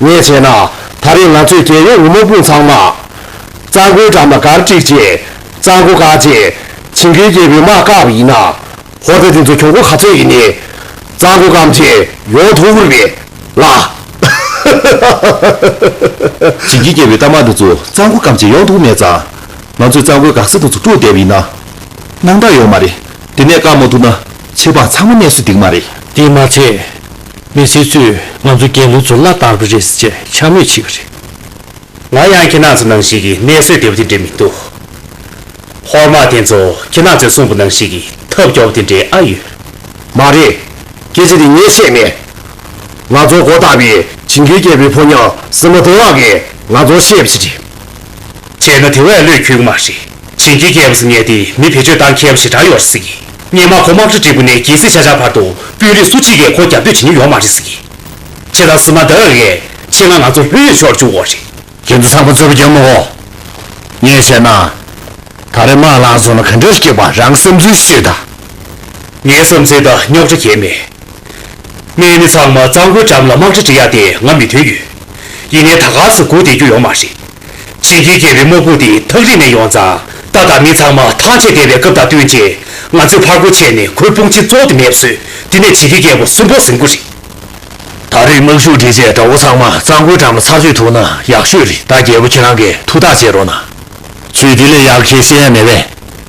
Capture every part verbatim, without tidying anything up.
ངས་བྱས་ན་ད་རེས་ང་ཚོས་རྒྱལ་ཡོངས་མི་དམག་དཔུང་ཚང་མ་གཙང་པོའི་འགྲམ་ལ་སྒར་བསྒྲིགས་རྗེས་གཙང་པོ་བཀག་རྗེས་བྱིན་གྱིས་རྒྱལ་པོའི་དམག་བཀག་པ་ཡིན་ན། ཧོར་ཟླ་དེ་ཚོ་གྱོང་པོ་ག་ཚོད་ཡིན་ནའི་གཙང་པོ་སྐམ་བྱས་ཡོང་ཐུབ་ཀྱི་རེད་ལ། བྱིན་གྱིས་རྒྱལ་པོའི་རྟ་དམག་དེ་ཚོ་གཙང་པོ་སྐམ་བྱས་ཡོང་ཐུབ་མེད་ཙང་། ང་ཚོས་གཙང་པོའི་འགག་ས་དེ་ཚོ་དཀྲུགས་བསྡད་པ་ཡིན་ན། སྣང་དག་ཡོད་མ་རེད། དེ་ནས་བཀག་མ་ཐུབ་ན་ཆབ་འབངས་ཚང་མ་གནས་ཚུལ་འགྲིག་མ་རེད། དེས་མ་ཚད། མི་སེར་ཚོས་ང་ཚོ་རྒྱལ་བློན་ཚོ་བླ་དར་པོ་རེད་ཟེར་བྱས་འཕྱ་སྨོད་བྱེད་ཀྱི་རེད། ང་ཡང་ཁྱེད་རང་ཚོ་ནང་བཞིན་གྱི་གནས་སྲོལ་བདེ་པོ་དེ་འདྲ་མི་འདུག་ཧོར་དམག་དེ་ཚོ་ཁྱེད་རང་ཚོས་གསུངས་པ་ནང་བཞིན་གྱི་ཐབས་སྐྱོ་བོ་དེ་འདྲ་ཨ་ཡོད། མ་རེད། སྐད་ཆ་དེ་ངས་བཤད་མེད། ང་ཚོར་མགོ་བཏགས་པའི་བྱིན་གྱིས་རྒྱལ་པོའི་ཕོ་ཉ་སྲིན་མོ་ལྡེ་བ་གིས་ང་ཚོར་བཤད་པ་ཞིག་རེད། བྱས་ན་དེ་བས་བློས་འཁེལ་གྱི་མ་རེད། བྱིན་གྱིས་རྒྱལ་པོ་ཟེར་མཁན་དེ་མི་བེད་སྤྱོད་བཏང་མཁས་པ་ཞེ་དྲག་ཡོད་རེད་ཟེར་གི། སྔོན་མ་ཁོ་དམག་གྲ་སྒྲིག་པ་ནས་རྒྱལ་སྲིད་ཆགས་ཆགས་བར་དུ་དཔོན་རིགས་སུ་གཅིག་གིས་ཁོ་རྒྱབ་གཏོད་བྱེད་མྱོང་ཡོད་མ་རེད་ཟེར་གི། བྱས་ཙང་སྲིན་མོ་ལྡེ་བ་གིས་ཁྱེད་རང་ང་ཚོ་ལྷོད་ཡོད་ཤོར་བཅུག་དགོས་རེད། ཁྱེད་ཚོ་ཚང་མ་རྩོད་པ་རྒྱག་མི་དགོས། ངས་བཤད་ན། ད་རེས་དམག་ལངས་སོང་ན་ག་འདྲ་ཞིག་སྐྱེས་པ་རང་བསམ་ཚུལ་བཤད་དང་། ངའི་བསམ་ཚུལ་དང་རྙོག་དྲ་གང་ཡང་མེད། དམག་མི་ཚང་མ་གཙང་པོའི་འགྲམ་ལ་དམག་གྲ་སྒྲིག་ཡག་དེ་ང་མོས་མཐུན་ཡོད། ཡིན་ནའི་ད་ག་སེ་སྒུག་བསྡད་རྒྱུ་ཡོད་མ་རེད། བྱིན་གྱིས་རྒྱལ་པོའི་དམག་དཔུང་དེ་ཐག་རིང་ནས་ཡོང་ཙང་། རྟ་དང་མི་ཚང་མ་ཐག་ཆོད་བསྡད་པའི་སྐབས་དང་བསྟུན་བྱས། ང་ཚོས་ཕར་རྒོལ་བྱས་ནས་ཁོའི་དཔུང་ཆེན་གཙོ་བོ་དེ་མེད་པ་བཟོས། དེ་ནས་བྱིན་གྱིས་རྒྱལ་པོ་སུན་པོ་ཟིན་དགོས་རེད། ད་རེས་དམག་ཤུགས་སྒྲིལ་རྗེས་དགྲ་བོ་ཚང་མ་གཙང་པོའི་འགྲམ་ལ་ཚར་གཅོད་ཐུབ་ན་ཡག་ཤོས་རེད། ད་རྒྱལ་པོ་ཁྱེད་རང་གིས་ཐུགས་ཐག་བཅད་རོགས་གནང་། ཚུལ་དེ་ལས་ཡག་གི་བཤད་ཡ་མེད་པས།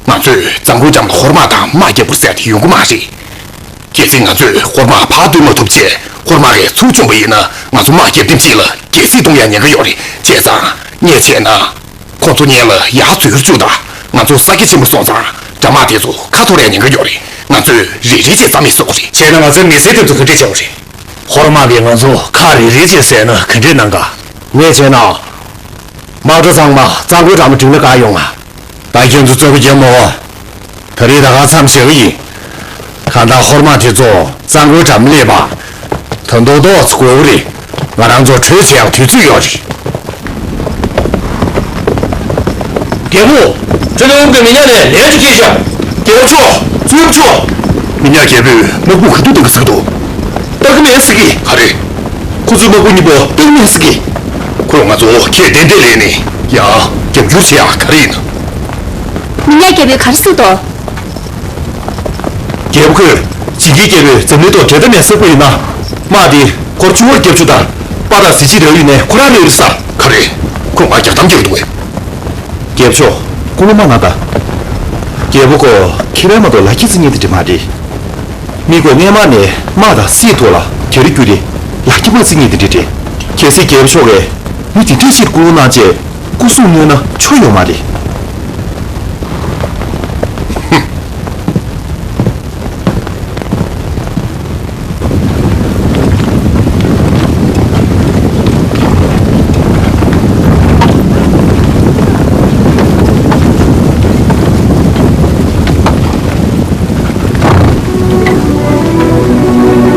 ང་ཚོས་གཙང་པོའི་འགྲམ་ལ་ཧོར་དམག་དང་དམག་རྒྱག་དགོས་ཟེར་དེ་ཡོང་གི་མ་རེད། གལ་སྲིད་ང་ཚོས་ཧོར་དམག་ཕར་བཏུལ་མ་ཐུབ་ཅེས་ཧོར་དམག་གིས་ཚུར་བྱུང་པ་ཡིན་ན། ང་ཚོ་དམག་རྒྱབ་རྟེན་གཅིག་ལ་རྒྱལ་སྲིད་གཏོང་ཡ་ཉེན་ཁ་ཡོད་རེད། བྱས་ཙང་ངས་བྱས་ན། ཁོ་ཚོ་སྔོན་ལ་ཡར་འཛུལ་བཅུག་དང་། ང་ཚོ་ས་སྐྱ་ཆེན་པོ་སོང་ཙང་དགྲ་དམག་དེ་ཚོ་ཁ་འཐོར་ཡ་ཉེན་ཁ་ཡོད་རེད། ང་ཚོས་རེ་རེ་བྱས་རྩ་མེད་བཟོ་དགོས་རེད། བྱས་ན་ང་ཚོའི་མི་སེར་དེ་ཚོ་ག་འདྲས་བྱེད་དགོས་རེད། ཧོར་དམག་གིས་ང་ཚོ་ཁ་རེ་རེ་བྱས་བསད་ན་ག་འདྲས་གནང་ག། ངས་བྱས་ན། དམག་གྲ་ཚང་མ་གཙང་པོའི་འགྲམ་ལ་བསྒྲིགས་ན་དགའ་ཡོང་ང་། ད་ཁྱེད་ཚོ་རྩོད་པ་རྒྱག་མ་དགོས། ད་རེས་ད་ག་མཚམས་བཞག་གི་ཡིན། གང་ལྟར་ཧོར་དམག་དེ་ཚོ་གཙང་པོའི་འགྲམ་སླེབས་པ། ད་རྡོག་རྡོག་ཙམ་འགོར་གི་རེད། ང་རང་ཚོ་གྲོས་བྱེད་ཡག་དུས་ཚོད་ཡོད་རེད། རྒྱལ་པོ། ཁྲོན་ནུབ་ཀྱི་མི་ཉག་ནས་ལན་ཅིག་སྐྱེལ་ཤོག་རྒྱལ་པོ་མཆོག་ཙུའུ་མཆོག་མི་ཉག་རྒྱལ་པོས་དམག་དཔུང་ག་དུས་གཏོང་གི་ཟེར་གི་འདུག་སྟག་མེད་ཟེར་གི། ག་རེ། ཁོ་ཚོའི་དམག་དཔུང་གཉིས་པོ་སྟག་མེད་ཟེར་གི། ཁོས་ང་ཚོ་ཁས་གཏན་གཏན་ལེན་ནས་ཡང་རྒྱབ་སྐྱོར་བྱེད་ཡག་ག་རེ་ཡིན། མི་ཉག་རྒྱལ་པོས་ག་རེ་ཟེར་འདུག་རྒྱལ་པོ་ཁོས་བྱིན་གྱིས་རྒྱལ་པོས་འཛམ་གླིང་ཐོག་འགྲན་ཟླ་མེད་ཟེར་གི་ཡོད་ན། དམག་འདི་སྒོར་བཅུ་བརྒྱ་བརྒྱད་ཅུ་དང་པ་དང་གཟི་བརྗིད་རག་ཡུལ་ནས་ཁོ་རང་རེད་ཟེར། ག་རེ། ཁོ་ང་རྒྱག་གཏམ་རྒྱག་གི་འདུག་གས། རྒྱལ་པོ་མཆོག་སྐུ་ངོ་མ་ན་ད། རྒྱལ་པོ་ཁོ་ཁེ་ཕན་མ་གཏོགས་ལག་ཁྱེར་བརྩི་མཁན་དེ་འདྲ་མ་རེད། མི་ཁོས་སྔོན་མ་ནས་དམག་དང་སྲིད་ཐོག་ལ་གྲ་སྒྲིག་བརྒྱུད་དེ་ལག་ཁྱེར་མ་བརྩི་མཁན་དེ་འདྲ་རེད། གལ་སྲིད་རྒྱལ་པོ་མཆོག་གིས་མི་དེ་འདྲས་ཞིག་སྐུ་ངོ་གནང་བྱས་སྐུ་སྲུང་གནང་ན་ཆོ་ཡོད་མ་རེད།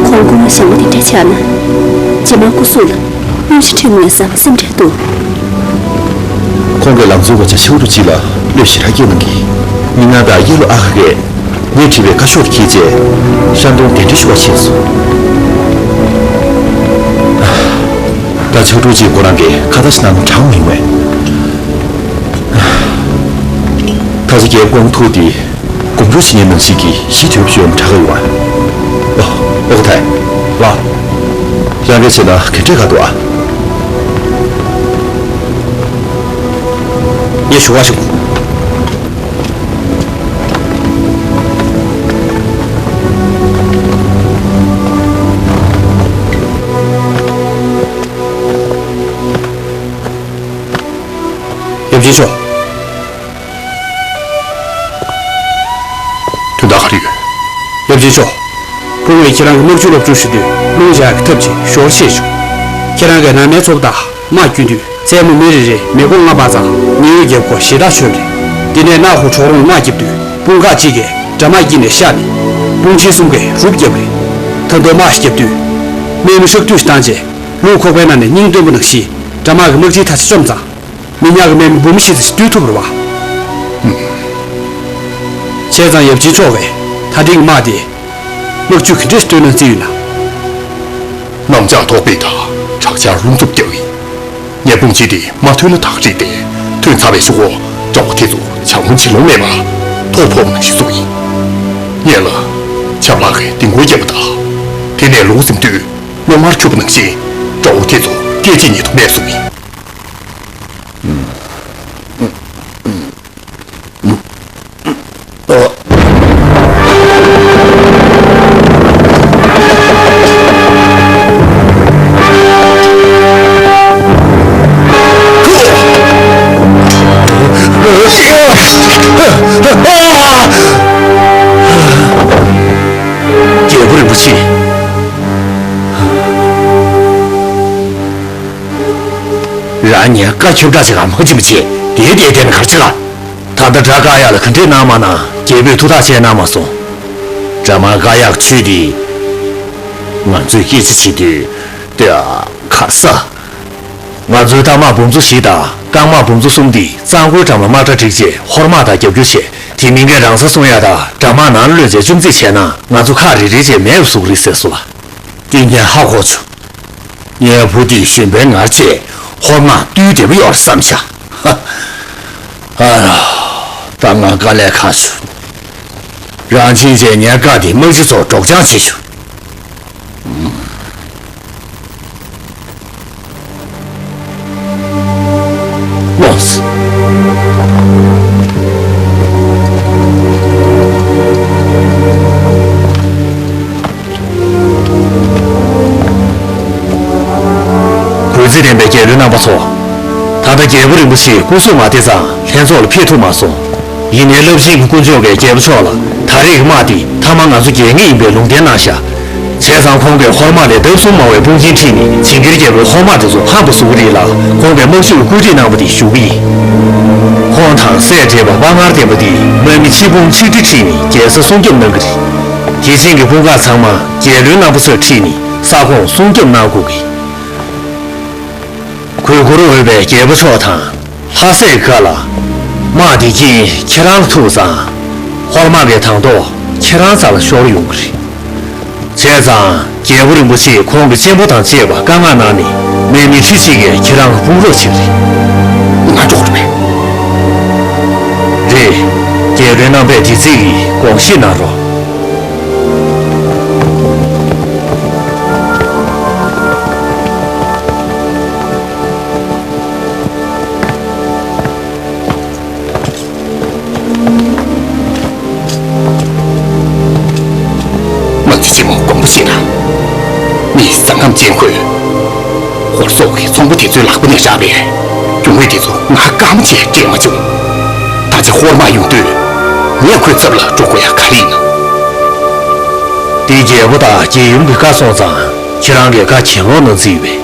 ཁོང་སྐུ་ངོ་ཞྭ་མོ་དེ་འདྲ་ཆགས་ན། རྗེས་མ་སྐུ་སྲུང་ལ་གནོན་ཤུགས་སྤྲད་ངེས་བསམ་སེམས་ཁྲལ་འདུག་ཁོང་གིས་ལམ་འཛོལ་བ་ཆ་ཆའུ་ཀྲུའུ་ཅི་ལ་བློས་ཞེ་དྲག་སྐྱེས་གནང་གིས། མིག་སྔར་ད་ཡེ་ལོ་ཨ་ཁ་གིས་ངས་བྲིས་པའི་བཀའ་ཤོག་འཁྱེར་རྗེས་ཤ་འདོང་གདན་འདྲེན་ཞུ་བ་ཕྱིན་སོང་། ད་ཆའུ་ཀྲུའུ་ཅི་ཁོ་རང་གིས་ཁ་བརྡ་ཞིག་གནང་ན་དྲག་མི་ཡོང་ངས། ད་ཆ་རྒྱལ་པོ་དགོངས་ཐུག་དེ་དགོངས་སྐྱོར་བྱེད་མཁན་ནང་བཞིན་གྱི་གཞི་དོད་པོ་ཞིག་ཡོང་ན་དྲག་ག་ཡོང་ཨ། ཨོ། ཨོ་ཁོ་ཐའི། ལགས། ཡང་བསྐྱར་བྱས་ན་ག་འདྲས་ག་འདུག་ཨ། ངས་ཞུ་བ་ཞིག་ཡབ་ཆེན་མཆོག་དོན་དག་ག་རེ་ཡོད། ཡབ་ཆེན་མཆོག་དཔུང་བས་ཁྱེད་རང་གི་དམག་ཇུས་སློབ་སྦྱོང་ཞུ་དུས་རླུང་བཞག་གི་ཐབས་ཅིག་ཞོར་བཤད་བྱུང་། ཁྱེད་རང་གིས་ནང་མའི་ཚོགས་པ་དང་དམག་བསྐྱོན་དུས་མཚན་མོ་མི་རེ་རེར་མི་གོ་ལྔ་འབག་ཙང་ཉེན་གཡོལ་རྒྱབ་ཁོ་ཞེ་དྲག་ཆོད་རེད། དེ་ནས་ནག་ཧུ་གྲོག་རོང་དམག་རྒྱབ་དུས་དཔུང་ཁག་གཅིག་གིས་དགྲ་དམག་དཀྱིལ་ནས་བཤགས་ནས་དཔུང་ཆེན་གསུམ་གྱིས་རུབ་བརྒྱབ་རེད། ད་དུང་དམག་ཞིག་རྒྱབ་དུས་དམག་མི་ཧྲག་བསྡུས་ཤིག་བཏང་རྗེས་ལུང་ཁོག་པའི་ནང་ནས་སྙིང་སྟོན་པ་ནང་བཞིན་དགྲ་དམག་གི་དམག་སྤྱིའི་ཐ་ཆ་བཅོམ་ཙང་། མི་ཉག་གི་དམག་མི་འབུམ་བཞི་ཙམ་ཞིག་བཏུལ་ཐུབ་རེད་བ། བྱས་ཙང་ཡབ་ཆེན་མཆོག་གིས་ད་ཐེངས་ཀྱི་དམག་དེ་དམག་ཇུས་ག་འདྲས་སྟོན་གནང་རྩིས་ཡོད་ན། གནམ་ལྕགས་ཐོགས་པའི་མཐའ། དྲག་ཆར་རླུང་འཚུབ་བརྒྱབ་ཡིན། ངས་དཔུང་ཆེན་དེ་མ་ཐོན་ལ་ཐག་རིག་སྟེ། ཐོན་ཚར་བའི་གཞུག་གུ་དགྲ་བོ་དེ་ཚོ་ཇ་ལུང་བྱེ་ལུང་མེད་པར་ཐོ་ཕོབ་ནང་བཞིན་བཟོ་ཡིན། ངས་ལ་ཆབ་ལག་གི་ལྡིང་སྐོར་བརྒྱབ་པ་དང་། དེ་ནས་ལོག་ཟིན་དུས་གློག་དམར་འཁྱུག་པ་ནང་བཞིན་དགྲ་བོ་དེ་ཚོ་སྐད་ཅིག་ཉིད་དུ་མེད་སོང་ཡིན། རྒྱལ་པོ་རིན་པོ་ཆེ། རང་ཉིད་བཀའ་ཁྱབ་བསྒྲགས་བྱེད་ག་མ་ཕྱིན་པ་བྱས་དེའི་དེ་དེ་ནི་གར་ཆེ་ག་ད་ལྟ་དགྲ་བཀག་ཡག་ལ་ག་འདྲས་གནང་མ་གནང་རྒྱལ་པོས་ཐུགས་ཐག་བཅད་གནང་མ་སོང་། དགྲ་དམག་བཀག་ཡག་ཆུད་དེ། ང་ཚོས་སྐད་ཆ་བྱེད་དུས་དེ་གར་ས། ང་ཚོའི་རྟ་དམག་འབུམ་ཚོ་བཞི་དང་རྐང་དམག་འབུམ་ཚོ་གསུམ་དེ་གཙང་པོའི་འགྲམ་ལ་དམག་གྲ་བསྒྲིགས་རྗེས་ཧོར་དམག་དང་རྒྱབ་སྐྱོར་བྱས། དེ་མིན་གྱི་རང་ས་སྲུང་ཡག་དང་དགྲ་དམག་ནང་ལོག་རྗེས་བཅོམ་རྩིས་བྱས་ན་ང་ཚོ་ཁག་རེ་རེ་བྱས་མེད་པ་བཟོ་གི་རེད་ཟེར་སོང་ལ། དེ་ངས་ཧ་གོ་བྱུང་། ངའི་བུ་དེས་གཞོན་པའི་ངར་བཅས་ཧོར་དམག་བཏུལ་བདེ་པོ་ཡོད་རེད་བསམ་བཞག་ཧ། ཨ་རོ། ད་ང་དཀའ་ལས་ཁག་བྱུང་། རང་ཕྱིན་ཆད་ངའི་བཀའ་དེ་དམག་སྤྱི་ཚོར་སྒྲོག་སྦྱང་བྱེད་ཆོག་ལོངས། གུས་བརྩི་ལྡན་པའི་རྒྱལ་བློན་རྣམ་པ་ཚོ། ད་ལྟ་རྒྱལ་པོ་རིན་པོ་ཆེའི་སྐུ་སྲུང་མ་དེ་ཙང་ལྷན་ཚོགས་ལ་ཕེབས་ཐུབ་མ་སོང་། ཡིན་ནའི་རླབས་ཆེན་གྱི་དཀོན་མཆོག་གིས་རྒྱལ་པོ་མཆོག་ལ་ད་རེས་ཀྱི་དམག་འདི་མཐའ་མ་ང་ཚོ་རྒྱལ་ངེས་ཡིན་པའི་ལུང་བསྟན་གནང་ཤག་བྱས་ཙང་ཁོང་གིས་ཧོར་དམག་ལས་ལྡབ་གསུམ་མང་བའི་དཔུང་ཆེན་ཁྲིད་ནས་ཇིང་གིར་རྒྱལ་པོའི་ཧོར་དམག་དེ་ཚོ་ཕམ་པ་བཟོ་གི་རེད་ལ། ཁོང་གིས་དམག་ཤུགས་བཀོད་སྒྲིག་གནང་བ་དེ་ཞུ་གི་ཡིན། ཁོང་དང་སྲས་བགྲེས་པ་དཔའ་ངར་ལྡན་པ་དེས་དམག་མི་ཆིག་འབུམ་ཆིག་ཁྲི་ཁྲིད་ནས་རྒྱལ་ས་སྲུང་སྐྱོབ་གནང་གི་རེད། དེ་བཞིན་གྱི་དཔུང་ཁག་ཚང་མ་རྒྱལ་བློན་རྣམ་པ་ཚོས་ཁྲིད་ནས་ས་ཁོངས་སྲུང་སྐྱོབ་གནང་དགོས་ཀྱི། གུས་བཀུར་འོས་པའི་རྒྱལ་པོ་མཆོག་དང་། ལྷ་སྲས་ཀྱི་བཀའ་ལ། དམག་འདི་གྱིས་ཁྱེད་རང་ལ་ཐུག་ཙང་། ཧོར་དམག་གི་དང་ཐོག་ཁྱེད་རང་རྩ་ལ་ཤོར་ཡོང་གི་རེད། བྱས་ཙང་རྒྱལ་པོ་རིན་པོ་ཆེས་ཁོང་གི་གཅེན་པོ་དང་བཅས་པ་བཀའ་མངགས་གནང་ནས་དམག་མི་ཁྲི་གཅིག་གིས་ཁྱེད་རང་ལ་དཔུང་རོགས་བྱེད་ཀྱི་རེད། ང་འགྲོ་དགོས་རེད་པས། རེད། རྒྱལ་པོའི་རྣམ་པས་འདི་ཚིག་གི་དགོངས་བཞེས་གནང་རོགས། དམག་སྤྱི་ཆེན་མོ་དགོངས་པ་བཞེས་ན། མི་ས་ཁམས་ཅན་ཁོས། ཧོར་སོག་གི་ཚོང་པ་དེ་ཚོའི་ལག་པ་ནས་རག་པའི་རྒྱུ་དངོས་དེ་ཚོ་ང་སྐར་མ་གཅིག་སྤྲད་མ་བྱུང་། ད་ཆ་ཧོར་དམག་ཡོང་དུས་ངས་ཁོའི་ཚབ་ལ་འགྲོ་དགོས་ཡ་ག་རེ་ཡིན་ནམ། འདི་རྒྱལ་པོ་དང་རྒྱལ་ཡུམ་གྱི་བཀའ་སོང་ཙང་ཁྱེད་རང་གིས་བཀའ་གྱེན་ལོག་གནང་རྩིས་ཡོད་པས།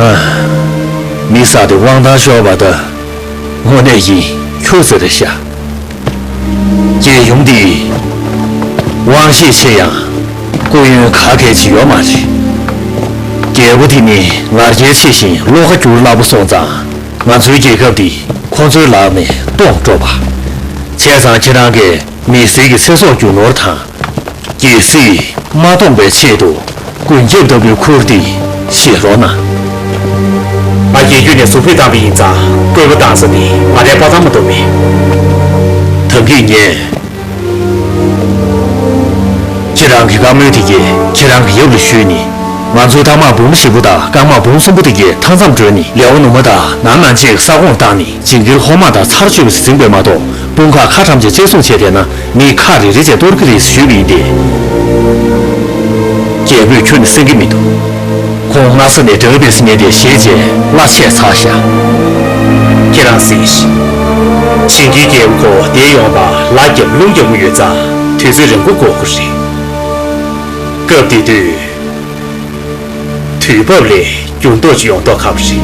ཨ། མི་བསད་དེ་དབང་ཐང་ཤོར་བ་ད། དངོས་གནས་ཡིན་ཁྱོད་ཟེར་རེད་ཤག་རྒྱལ་ཡུམ་འདི། དབང་ཤེད་ཆེ་ཡང་། སྐུ་ཡོན་ག་གལ་ཆེ་ཡོད་མ་རེད། རྒྱལ་པོ་འདི་ནི་ང་རྒྱལ་ཆེ་ཞིང་བློ་ཁ་བསྒྱུར་སླ་པོ་སོང་ཙང་། ང་ཚོའི་རྒྱལ་ཁབ་འདི་ཁོ་ཚོའི་ལག་ནས་སྟོངས་འགྲོ་བ། བྱས་ཙང་ཁྱེད་རང་གིས་མི་སེར་གྱི་ཚེ་སྲོག་རྒྱུ་ནོར་དང་། རྒྱལ་སྲིད་མ་སྟོངས་པའི་ཆེད་དུ་མགོན་སྐྱབས་ལྟ་བུའི་ཁུར་འདི་བཞེས་རོགས་གནང་། ང་རྒྱལ་རྒྱུད་ནས་གཟུགས་ཕུད་བཏང་བ་ཡིན་ཙང་བཀོད་པ་བཏང་ས་འདི་ང་རའི་དཔའ་མཐའ་མ་གཏོགས་མེད། ད་གིན་ངས་ཁྱེད་རང་གི་བཀའ་མོལ་དེ་གས་ཁྱེད་རང་གི་ཡབ་ལ་ཞུས་ནས། ང་ཚོའི་རྟ་དམག་འབུམ་བཞི་པོ་དང་རྐང་དམག་འབུམ་གསུམ་པོ་དེ་གས་མཐའ་མཚམས་བསྒྲོན་ནས་ལེའོ་ནུབ་མ་དང་ནང་ནང་བཅས་ཀྱི་ས་ཁོངས་བཏང་ནས་ཇིང་གིར་ཧོར་དམག་དང་ཚར་གཅོད་པ་ཞིག་འཛིང་དགོས་མ་གཏོགས་དཔུང་ཁག་ཁག་ཐམས་ཅད་གཅིག་མཚུངས་བྱས་བསྡད་ན་མི་ཁག་རེ་རེ་བྱས་གཏོར་གྱི་རེད་ཞུས་པ་ཡིན་ཏེ། རྒྱལ་པོས་ཁྱོན་ནས་གསན་གྱི་མི་འདུག་ཁོང་སྔ་ས་ནས་དགྲ་བོའི་ཟིན་ཉེན་དེ་ཞེད་བྱས་གླ་ཆད་ཚར་བཞག་ཁྱེད་རང་གཟིགས་ཤིག་ཇིང་གིར་རྒྱལ་པོ་ཁོ་བསྡད་ཡོང་བར་ལ་རྒྱབ་རླུང་རྒྱག་གི་ཡོད་ཙང་དུས་ཚོད་རིང་པོ་འགོར་གྱི་རེད། སྐབས་དེ་དུས། དུས་བབ་ལས་འགྱུར་ལྡོག་ཅིག་ཡོང་མདོག་ཁ་པོ་རེད།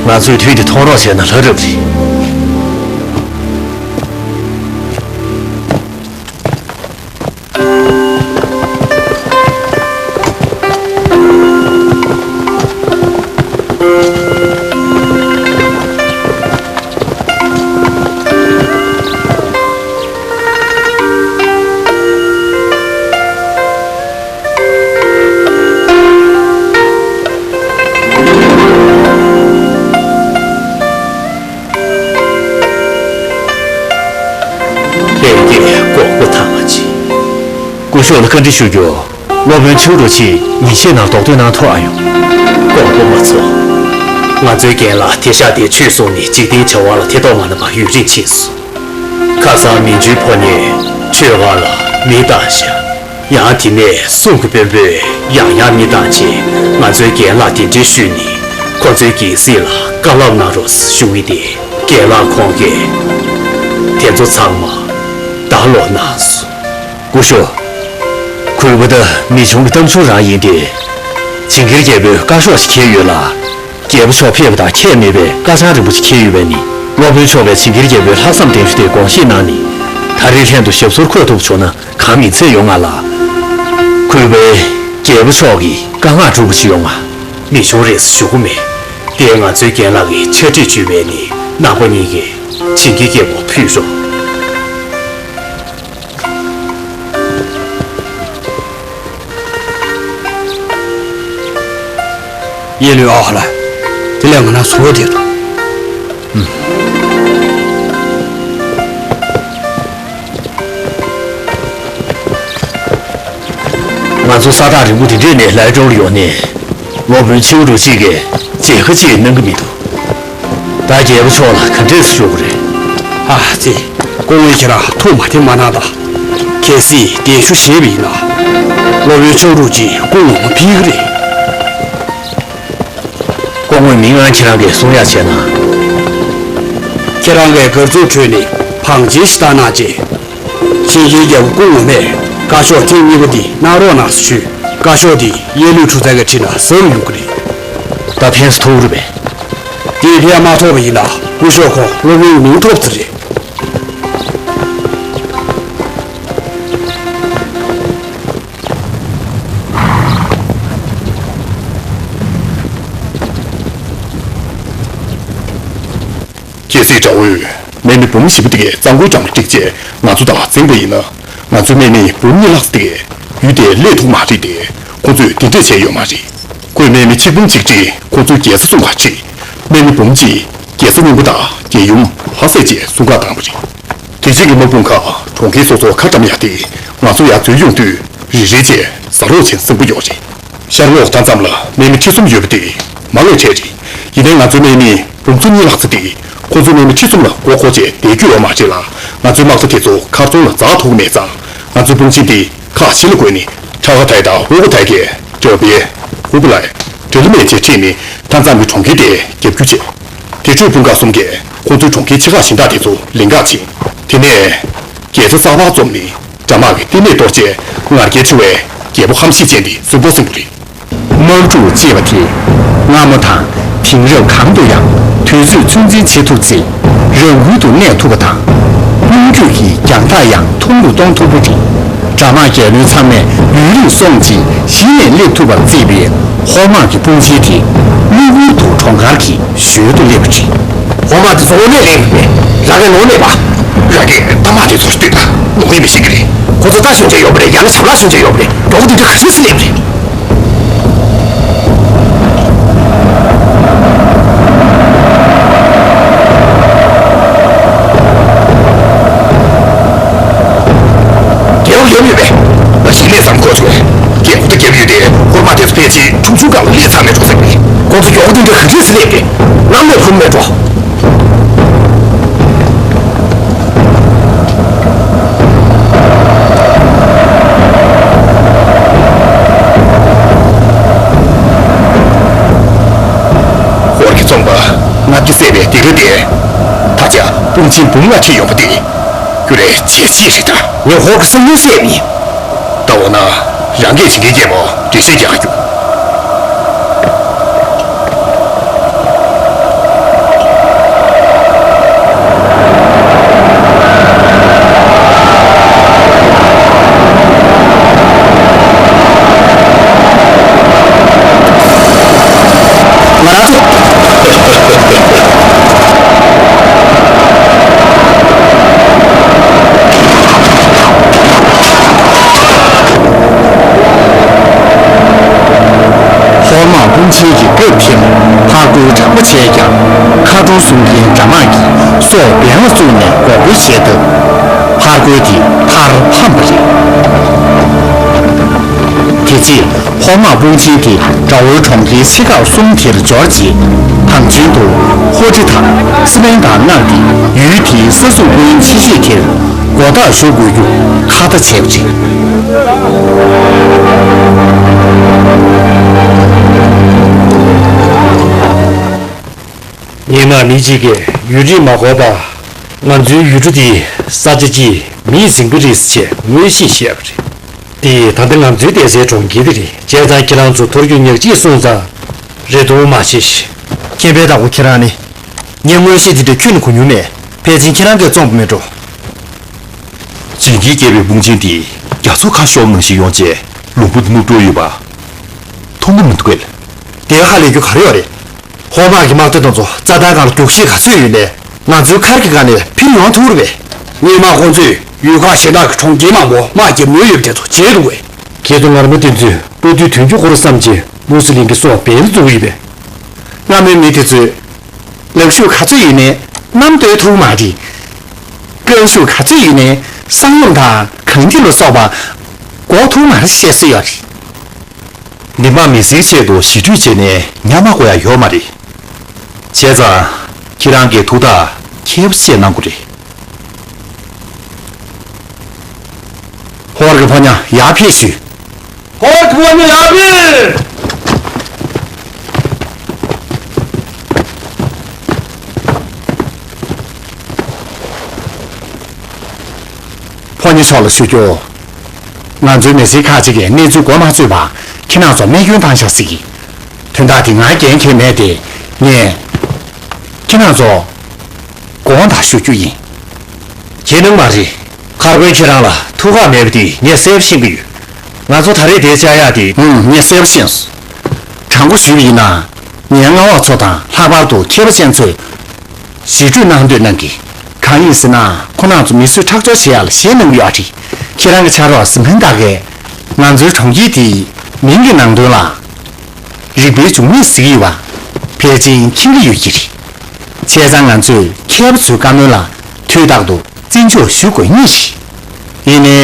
ང་ཚོས་དུས་དེ་མཐོང་རོགས་བྱས་ན་ལྷ་རབ་རེད། སྐུ་ཞབས་ལ་བཀའ་འདྲི་ཞུ་རྒྱུ། སློབ་དཔོན་ཆེའུ་རུ་ཆེས་ཉིན་ཤས་ནང་རྡོག་ཐོན་གནང་ཐུབ་ཨ་ཡོང་། ཀོང་པོ་མ་ཚོ། ང་ཚོའི་རྒན་ལགས་དེ་ཤག་དེ་ཆུད་སོང་ནས་འཇིག་རྟེན་བྱ་བ་ལ་ཐེ་གཏོགས་མ་གནང་བར་ཡུན་རིང་ཕྱིན་སོང་། ཁ་སང་མི་འཇུའི་ཕོ་ཉས་ཆོས་སྒར་ལ་མི་བཏང་ཤག་ཡང་དེ་ནས་སྲུང་གི་དཔོན་པོས་ཡང་ཡང་མི་བཏང་བྱས་ང་ཚོའི་རྒན་ལགས་གདན་འདྲེན་ཞུས་ནས་ཁོ་ཚོའི་རྒྱལ་སྲིད་ལ་བཀའ་སློབ་གནང་རོགས་ཞུ་གི་དེ་རྒན་ལགས་ཁོང་གིས་དེ་ཚོ་ཚང་མ་བདག་བློ་གནང་སོང་། སྐུ་ཞབས། གུས་པ་དང་མི་ཆུང་གི་གཏམ་ཆུང་རང་ཡིན་ཏེ། ཇིང་གིར་རྒྱལ་པོས་བཀའ་ཤོག་ཅིག་འཁྱེར་ཡོད་ལ། རྒྱལ་པོ་མཆོག་ཕེབས་པ་དང་ཁྱད་མེད་པའི་བཀའ་ཆང་རིན་པོ་ཆེ་འཁྱེར་ཡོད་པས་ནི་སློབ་དཔོན་མཆོག་པས་ཇིང་གིར་རྒྱལ་པོའི་ལྷག་བསམ་གདན་ཞུ་དེ་དགོངས་བཞེས་གནང་ནི། ད་རེས་ལྷན་དུ་ཞབས་སོར་འཁོད་ཐུབ་བྱུང་ན་གང་མིན་ཚད་ཡོང་ང་ལ། གུས་པས་རྒྱལ་པོ་མཆོག་གི་བཀའ་མངགས་སྒྲུབ་པ་ཞིག་ཡོང་ང་། མི་ཆུང་རེས་ཞུ་གི་མེད། དེ་ང་ཚོའི་རྒན་ལགས་ཀྱིས་ཕྱག་བྲིས་བྱུས་པས་ནི་ནང་པ་གཉིས་ཀས་ཇིང་གིར་རྒྱལ་པོ་ཕུལ་རོགས། ཡེ་ལུའི་ཨ་ཧ་ལ། དེ་ལས་ང་ན་སོ་དེ་དང་། ང་ཚོ་ས་ཐག་རིང་པོ་དེ་འདྲས་ནས་ལའི་ཀྲོའུ་ལ་ཡོང་ནས། སློབ་དཔོན་ཆེའུ་རུ་ཆེ་གིས་མཇལ་ཁ་ཅིག་གནང་གི་མི་འདུག་ད་རྒྱལ་པོ་མཆོག་ལ་ག་འདྲས་སེ་ཤོད་དགོས་རེད། ཨ་ཙི། སྐུ་ངོ་ཁྱེད་རང་ཐུགས་མ་བདེ་མ་གནང་དང་། གལ་སྲིད་གདན་ཞུ་བཞེས་པ་ཡིན་ན། སློབ་དཔོན་ཆེའུ་རུ་ཆེས་སྐུ་ངོ་མ་ཕུལ་གི་རེད། སྐུ་ངོའི་མིང་ང་ཁྱེད་རང་གིས་གསུང་ཡག་བྱས་ན། ཁྱེད་རང་གིས་སྒར་ཚོགས་ཁྲོད་ནས་བང་ཆེན་ཞིག་བཏང་གནང་རྗེས། ཇིང་གིར་རྒྱལ་པོ་སྐུ་ངོ་མས་བཀའ་ཤོག་ཐེངས་གཉིས་པ་འདི་གནང་རོགས་གནང་ཟེར་ཞུས། བཀའ་ཤོག་འདི་ཡེ་ལུའི་ཁྲུ་ཚན་གྱི་ཁྲིད་ན་ཟབ་ཡོང་གི་རེད། ད་ཕན་ཐོགས་རེད་པས། དེ་ཕན་མ་ཐོགས་པ་ཡིན་ན་སྐུ་ཞབས་ཁོང་སློབ་དཔོན་གྱི་མིང་ཐོབ་ཚར་རེད། རྒྱལ་སྲས་དགྲ་བོས་དམག་མི་འབུམ་བཞི་པོ་དེ་གས་གཙང་པོའི་འགྲམ་ལ་བསྒྲིགས་རྗེས་ང་ཚོ་དང་འཛིངས་པ་ཡིན་ན། ང་ཚོའི་དམག་མི་འབུམ་གཉིས་ལྷག་ཙམ་དེ་གས་ཡུལ་དེར་སླེབས་ཐུབ་མ་རེད་དེ། ཁོ་ཚོས་དེ་འདྲས་བྱས་ཡོད་མ་རེད། ཁོས་དམག་མི་ཆིག་འབུམ་གཅིག་དེ་ཁོ་ཚོའི་རྒྱལ་ས་སྲུང་གར་ཁྲིད། དམག་མི་འབུམ་གཅིག་རྒྱལ་ས་སྔོན་པོ་དང་རྒྱལ་ཡུམ་ལྷ་སའི་རྗེས་སྲུང་གར་བཏང་བ་རེད། དེ་རྗེས་ཀྱི་དམག་དཔུང་ཁག་གྲོང་ཁྱེར་སོ་སོར་ཁ་བཀྲམ་ཡག་དེ་ང་ཚོ་ཡར་འཛུལ་ཡོང་དུས་རེ་རེ་བྱས་ཟ་རོགས་བྱེད་སྲིད་པོ་ཡོད་རེད། ཤར་ངོས་ད་ཙམ་ལ་དམག་མི་ཁྲི་གསུམ་ཡོད་པ་དེ་མ་ལོས་ཁྲལ་རེད། ཡིན་ནའི་ང་ཚོའི་དམག་མི་འབུམ་ཚོ་གཉིས་ལྷག་ཙམ་དེ་ཁོ་ཚོའི་དམག་མི་ཁྲི་གསུམ་ལ་མགོ་འཁོར་བྱས་བསྡད་རྒྱུ་ཡོད་མ་རེད་ལ། ང་ཚོའི་དམག་རྟ་དེ་ཚོ་མཁར་རྫོང་ལ་འཛེག་ཐུབ་ཀྱི་མེད་ཙང་། ང་ཚོའི་དཔུང་ཆེན་དེ་ཁག་བཞི་ལ་བགོས་ནས་ཁྲ་ཁ་ཐའི་དང་ཧུ་ཁ་ཐའི་གིས་ཀྲོ་པེ། ཧུ་པུ་ལའི། ཀྲི་ལི་མེ་བཅས་ཁྲིད་ནས་ད་ཙམ་གྱི་གྲོང་ཁྱེར་དེ་རྒྱབ་སྐྱོར་བྱས། དེ་འཕྲོས་དཔུང་ཁག་གསུམ་གྱིས་ཁོང་ཚོའི་གྲོང་ཁྱེར་ཆེ་ཁག་གཞན་དག་དེ་ཚོ་ལེན་གར་ཕྱིན། དེ་ནས་རྒྱལ་ས་གསར་པ་འཛོམས་ནས་དགྲ་དམག་གིས་གཏན་མེད་གཏོར་བྱས་ང་རྒྱལ་ཆེ་བའི་རྒྱལ་པོ་ཧམ་ཤེད་ཅན་དེ་གསོན་པོར་སོན་པ་རེད། དམག་འཁྲུག་ཅེས་པ་དེ་སྔ་མོ་དང་དེང་རབས་གང་དུ་ཡང་དུས་ཚོད་ཚོད་འཛིན་བྱེད་ཐུབ་ཚེ་རང་འགུལ་དུ་གནས་ཐུབ་པ་དང་། སྔོན་སྐྱོད་ཀྱི་རྒྱང་ཐག་ཡང་ཐུང་དུ་གཏོང་ཐུབ་པ་རེད། དགྲ་དམག་རྒྱལ་བློན་ཚང་མས་ཡུན་རིང་སོང་རྗེས་གཞི་ནས་སླེབས་ཐུབ་པར་བརྩིས་པའི་ཧོར་དམག་གི་དཔུང་ཆེན་དེ་གློ་བུར་དུ་གྲོང་ཁར་གྱི་ཞོལ་དུ་སླེབས་པ་རེད། ཧོར་དམག་དེ་ཚོ་དངོས་གནས་ལེགས་པས། རང་གིས་ནོར་མེད་པ། རང་གིས་རྟ་དམག་དེ་ཚོར་ལྟོས་དང་ནོར་ཡིན་པ་ཤེས་ཀྱི་རེད། ཁོ་ཚོ་རྟ་ཤུགས་ཆེ་ཡོད་པ་རེད། ཡང་ན་ཇབ་ལ་ཤུགས་ཆེ་ཡོད་པ་རེད། མགྱོགས་པོ་དེ་འདྲ་ག་འདྲས་སེ་སླེབས་རེད། རྒྱལ་པོ་ཡོང་ཡོད་པས། ང་ཞིག་ལས་ཙམ་གོ་བྱུང་བས། རྒྱལ་པོ་དང་རྒྱལ་པོ་ཡོད་དེ་ཧོར་དམག་དེ་ཚོ་ཕལ་ཆེར་ཁྲུང་ཆུང་སྒང་ལ་སླེབས་ཚར་མེད་འགྲོ་ཟེར་བས། ཁོང་ཚོ་མགྱོགས་པོ་དེ་འདྲ་ག་འདྲས་སེ་སླེབས་རེད། ནམ་ལས་ཁུམ་མེད་འགྲོ། ཧོར་གྱི་བཙོན་པ་ལྔ་བརྒྱ་བསད་པའི་སྡིགས་ར་དེ། ད་ཆ་དཔུང་ཆེན་འབུམ་ལྔ་ཁྲིད་ཡོང་པ་དེ་རྒྱུ་རེད་བྱས་རྗེས་རེད་ད། ངས་ཧོར་གྱི་སྲིད་བློན་བསད་མིན། ད་འོ་ན་རང་གིས་ཇིང་གིར་རྒྱལ་པོར་འགྲེལ་བཤད་རྒྱག་རྒྱུ། ང་རང་ཚོ། ཧོར་དམག་དཔུང་ཆེན་གྱིས་སྐབས་དེར་ཕར་རྒོལ་དྲག་པོ་བྱས་ཀྱང་། མཁའ་འགྲོ་སྲུང་མཁན་དགྲ་དམག་གིས་སྲོག་འབེན་ལ་བཙུགས་ནས་འགོག་རྒོལ་བྱས་སྟབས། ཕར་རྒོལ་དེ་མཐར་ཕམ་པ་རེད། དེ་རྗེས་ཧོར་དམག་དཔུང་ཆེན་དེ་དགྲ་བོའི་གྲོང་ཁྱེར་ཆེ་ཁག་གསུམ་དེར་འབྱོར་རྗེས། དམ་ཆོས་དུ་ཧོར་ཁྲི་དང་སི་པན་དང་མངགས་ཏེ་ཡུལ་དེའི་ས་སྲུང་དཔོན་ཆེ་ཤོས་དེར་མགོ་བཏགས་ཞུ་དགོས་རྒྱུ་ཁ་ཏ་བྱས་པ་རེད། སྔོན་མ་མི་གཅིག་གིས་ཡུལ་གྲུ་མ་བསྐོར་བར་ང་ཚོའི་ཡུལ་གྲུ་དེའི་ས་ཆ་གཅིག་མིས་ཟིན་གྱི་རེད་ཅེས་ངོས་བཞིན་བཤད་པ་རེད། དེ་ད་ལྟ་ང་ཚོའི་བསྡད་སའི་གྲོང་ཁྱེར་དེ་རེད། བྱས་ཙང་ཁྱེད་རང་ཚོ་ཐོར་རྒྱུག་ཉག་གཅིག་སོང་ཙང་རེ་སྟོང་མ་བྱེད་ཤིག་མཁྱེན་པའི་བདག་པོ་ཁྱེད་རང་ནི། ངས་མངོན་ཤེས་དེ་འདྲ་ཁྱོན་ནས་གོ་མྱོང་མེད། ཕལ་ཆེར་ཁྱེད་རང་གིས་རྩོམ་པ་མེད་འགྲོ། བྱིན་གྱིས་བརྒྱན་པའི་དཔུང་ཆེན་དེས་རྒྱ་མཚོ་ཁ་ཤོར་ནང་བཞིན་ཡོང་བྱས་ལུང་པ་ནུབ་འགྲོ་ཡོད་པ། མཐོང་གི་མི་འདུག་གས། དེ་ཧ་ལས་རྒྱུ་ག་རེ་ཡོད་རེད། ཧོར་དམག་གི་དམག་སྡེ་དེ་ཚོ་རྩྭ་ཐང་སྒང་ལ་རྒྱུག་ཤེས་ག་ཚོད་ཡོད་ནའི་ང་ཚོའི་མཁར་གྱི་སྒང་ནས་འཕུར་ཡོང་ཐུབ་རེད་པས། སྔོན་མ་ཁོང་ཚོས་ཡུལ་ཁག་གཞན་དག་གི་གྲོང་ཁྱེར་མང་པོ་དམག་བརྒྱབ་མྱོང་ཡོད་པ་དེ་ཚོ་བརྗེད་འདུག་གས། ཁྱེད་ཚོ་ངར་མ་དེ་ཚོས་སྤ་རྟུལ་དོན་རྒྱུ་སྐོར་བསམ་བྱས་མུ་སི་ལིང་གི་སྲོག་འབེན་ལ་འཛུགས་ཡོད་པས། སྔ་མོའི་མི་དེ་ཚོས་ལག་ཤུབས་ག་ཚོད་ཡོད་ནའི་བསྣམས་སྡོད་ཐུབ་མ་རེད། རྐང་ཤུབས་ག་ཚོད་ཡོད་ནའི་ས་ཡོམ་དང་གངས་འདྲེན་ལ་སོགས་པ་འགོག་ཐུབ་མ་རེད་བཤད་སྲོལ་ཡོད་རེད། མི་དམངས་མི་སེར་ཆེད་དུ་ཞི་གྲོས་བྱས་ནས་ཉམས་དགོས་ཡ་ཡོད་མ་རེད། བྱས་ཙང་ཁྱེད་རང་གིས་ཐུགས་ཐག་མཁས་པོ་བཅད་གནང་དགོས་རེད། ཧོར་གྱི་ཕོ་ཉ་ཡར་ཕེབས་ཞུས། ཧོར་གྱི་ཕོ་ཉ་ཡར་ཕེབས། ཕོ་ཉ་མཆོག་ལ་ཞུ་རྒྱུ། ང་ཚོའི་མི་སེར་ཁག་ཅིག་གིས་གནས་ཚུལ་མགོ་མ་ཚོས་པར་ཁྱེད་རང་ཚོར་རྨས་སྐྱོན་བཏང་བཞག་སྲིད་ཀྱི། དོན་དག་དེ་ང་འགན་འཁྱེར་མེད་དེ། ངས་ཁྱེད་རང་ཚོར་དགོངས་དག་ཞུ་རྒྱུ་ཡིན། ཁྱེད་ནང་མ་རེད། མཁར་དཔོན་ཁྱེད་རང་ལ་ཐུགས་ཁག་མེད་པ་དེ་ངས་གསལ་པོ་ཤེས་ཀྱི་ཡོད། ང་ཚོ་ད་རེས་དེ་བཅར་ཡག་དེ། ཨང་། ངས་གསལ་པོ་ཤེས་སོང་། དྲང་པོ་ཞུས་པ་ཡིན་ན། ངའི་མངའ་འོག་ཚོ་དང་ལྷག་པར་དུ་མཁས་པ་ཅན་ཚོས་ཞི་གྲོས་གནང་འདོད་གནང་གི། གང་ཡིན་ཟེར་ན། ཁོང་རྣམ་ཚོ་མི་གསོད་ཁྲག་སྦྱོར་བྱེད་ཡག་ལ་ཞེད་གནང་གི་ཡོད་རེད། ཁྱེད་རང་གི་ཕྱག་རོགས་གཟིམ་ཁང་དག་གིས་ང་ཚོའི་གྲོང་ཁྱེར་དེའི་མིང་གི་ནང་དོན་ལ་རིག་པའི་འབྱུང་གནས་ཟེར་གྱི་ཡོད་པ་ཕལ་ཆེར་མཁྱེན་གྱི་ཡོད་ཀྱི་རེད། བྱས་ཙང་ང་ཚོས་མཁས་པ་ཚོའི་བཀའ་མོལ་ལ་དུས་རྟག་ཏུ་བརྩི་འཇོག་ཞུ་དགོས་ངེས་ཤིག་ཡིན་ནའི།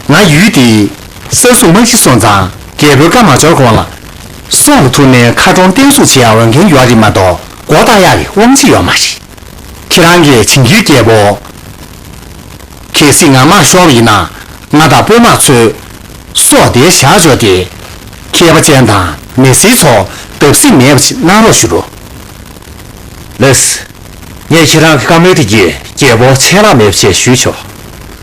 ང་ཡུལ་དེའི་ས་སྲུང་དམག་སྤྱི་སོང་ཙང་རྒྱལ་པོའི་བཀའ་མ་འབྱོར་གོང་ལ་སྲོག་ལ་ཐུག་ནའི་མཁར་གྲོང་བརྟན་སྲུང་བྱེད་ཡག་འོས་འགན་ཡོད་རེད་མ་གཏོགས་མགོ་བཏགས་ཡག་གི་དབང་ཆ་ཡོད་མ་རེད། ཁྱེད་རང་གིས་བྱིན་གྱིས་རྒྱལ་པོ། གལ་སྲིད་ང་དམག་ཤོར་བ་ཡིན་ན། ང་དང་དཔོན་དམག་ཚོའི་སྲོག་དེར་བཞག་ཆོག་སྟེ། མཁས་པ་ཅན་དང་མི་སེར་ཚོ་བརྡབ་གསིག་མེད་པ་ཞིག་གནང་རོགས་ཞུ་རོགས། ལགས། ངས་ཁྱེད་རང་གི་བཀའ་མོལ་དེ་གྱིས་རྒྱལ་པོ་ཆད་ལྷག་མེད་པ་ཞིག་ཞུས་ཆོག་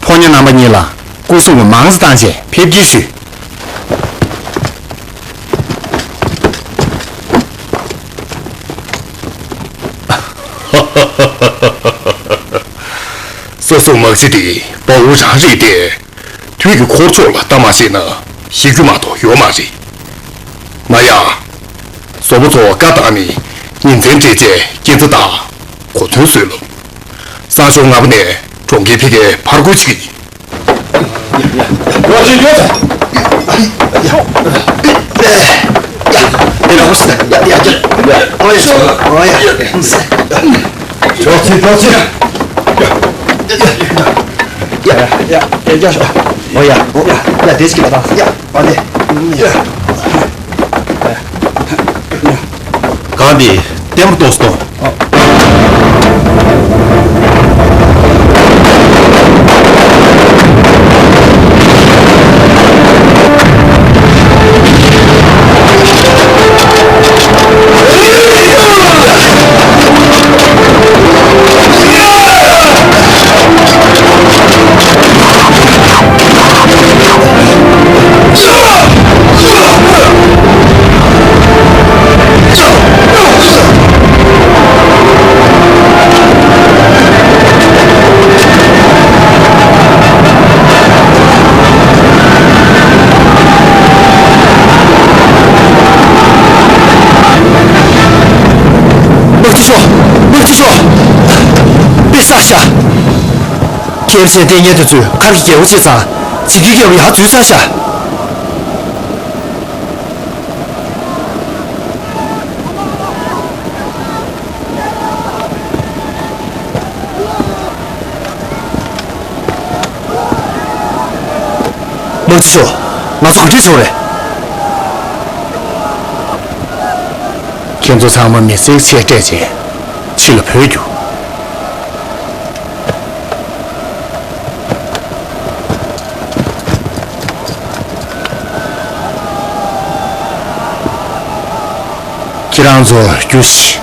ཕོ་ཉ་རྣམ་པ་གཉིས་ལ་སྐུ་སྲུང་གི་མང་ཙམ་བཏང་རྗེས་ཕེབས་སྐྱེལ་ཞུས། ས་སྲུང་དམག་སྤྱི་དེ་དཔའ་བོ་རང་རེད་དེ། དུས་ཀྱི་འཁོར་ཕྱོགས་ལ་ལྟ་མ་ཤེས་ན་ཤི་རྒྱུ་མ་གཏོགས་ཡོད་མ་རེད། ན་ཡང་། བཟོ་པོ་ཚོ་བཀའ་བཏང་ནས་ཉིན་མཚན་སྤྲད་རྗེས་སྐྱེ་འཚར་དང་གོ་མཚོན་བཟོས་ལ། སང་ཞོགས་སྔ་པོ་ནས་གྲོང་ཁྱེར་ཕ་གིར་ཕར་རྒོལ་བྱེད་ཀྱི་ཡིན། གང་འདི་ལྟད་མོ་ཏོག་ཙམ་གཏོང་། དམག་སྤྱི་མཆོག་དམག་སྤྱི་མཆོག་དཔེ་བསགས་ཤག་ཁྱེད་ཚོའི་ལྟས་ངན་དེ་ཚོས་མཁར་གྱི་རྒྱལ་པོ་བྱས་ཙང་། བྱིན་གྱིས་རྒྱལ་པོ་ཡར་འཛུལ་ཚར་ཤག་དམག་སྤྱི་མཆོག་ང་ཚོ་ག་འདྲས་བྱུང་རེད། ཁྱེད་ཚོ་ཚང་མ་མི་སེར་ཆེད་སྤྲད་བྱས་ཕྱི་ལ་བྲོས་རྒྱུགས། ཁྱེད་རང་ཚོ་རྒྱུགས་ཤིག་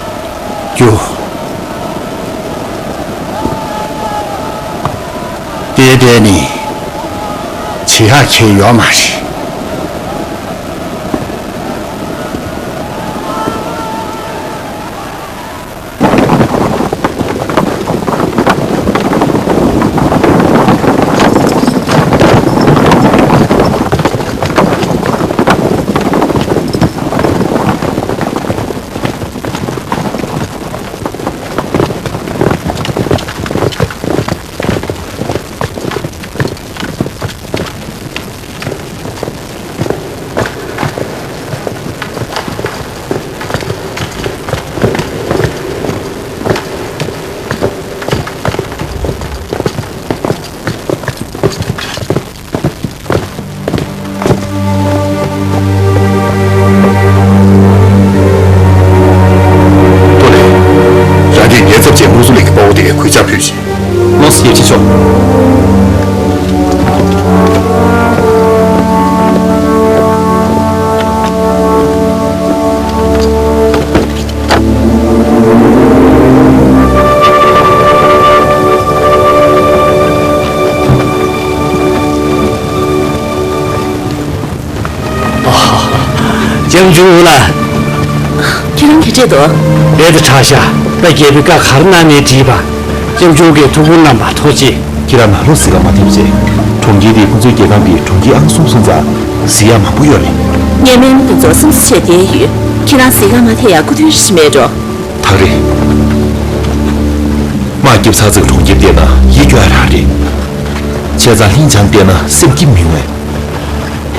རྒྱུགས། དེ་བསྡད་ནས་བྱེད་ཡག་གང་ཡོད་མ་རེད། པོ་ལེ། རང་གིས་ཉེན་ཚབས་ཆེན་དམངས་གཙོ་ལས་ཀྱི་དཔའ་བོ་དེ་གུས་ཕྱག་ཕུལ་ཞིང་། ལོས་ཡེ་ཆི་ཆོ། ལྕམ་ཆུང་ལ། ཁྱེད་རང་གིས་སྤྲད་དོ། རེད་དྲག་ཤག་ད་རྒྱལ་པོའི་བཀའ་ག་རེ་གནང་ནས་བྲིས་པ། ལྕམ་ཆུང་གིས་ཐུགས་ཁུར་གནང་བ་ཐུགས་རྗེ་ཆེ། ཁྱེད་རང་ནང་ལོགས་གཟིགས་ག་མ་ཐེབས་བྱས། གྲོང་ཁྱེར་འདི་ཁོང་ཚོའི་རྒྱལ་ཁང་གི་གྲོང་ཁྱེར་ཨང་གསུམ་སོང་ཙང་གཟིགས་ཡག་མང་པོ་ཡོད་རེད། ངས་སྨན་དེ་ཚོ་སེམས་གསོ་བྱས་བསྡད་ཡོད། ཁྱེད་རང་གཟིགས་ག་མ་ཐེབས་ཡག་སྐུ་མདུན་ཞིག་མེད་འགྲོ། ཐག་རེད། དམག་རྒྱབ་ཚར་ཚེ་གྲོང་ཁྱེར་བལྟས་ན་ཡིད་སྐྱོ་ཡག་རང་རེད། བྱས་ཙང་ལྷིང་འཇགས་བལྟས་ན་སེམས་སྐྱིད་མི་འོང་།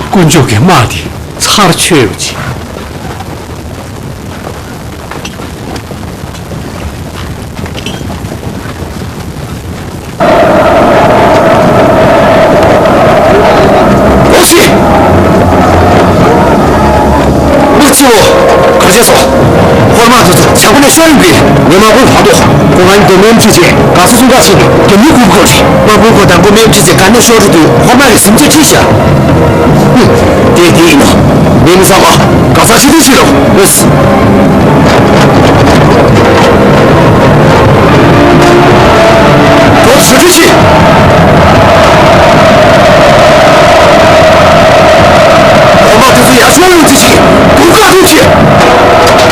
དཀོན་མཆོག་གི་དམག་དེ་ཚར་ཆོད་པ་ཅིག་ཨོ་ཤི། དམག་སྤྱི་བོ། གར་བྱས་སོང་། ཧོར་དམག་དེ་ཚོ་བྱང་པ་ནས་ཤོར་ཡོང་གི། ངས་དམག་དཔོན་ལ་ཐོག་ཁོ་རང་གི་མེ་མཆེད་ཅེས་ག་ས་སུ་འགག་ཕྱིན་ནས་རྒྱབ་ལུགས་ཁུར་དགོས་རེད། དམག་དཔོན་ཁོ་དང་པོ་མེ་མཆེད་ཅེས་ག་ནས་ཤོར་རེད་དུས་ཧོར་དམག་གིས་ཟིན་བྲིས་བྲིས་ཤག་དེ་དེ་ཡིན་ནོ། མེ་མི་ཚང་བ་ག་ས་ཕྱི་ཐུག་ཕྱི་རོགས་ལོས། ཁོ་ཚོ་ཕྱི་ཕྱི། ཁོ་མ་དེ་ཚོ་ཡར་ཤོར་ཡོང་དུས་ཤིག་དུང་དཀར་ཐུག་ཕྱི།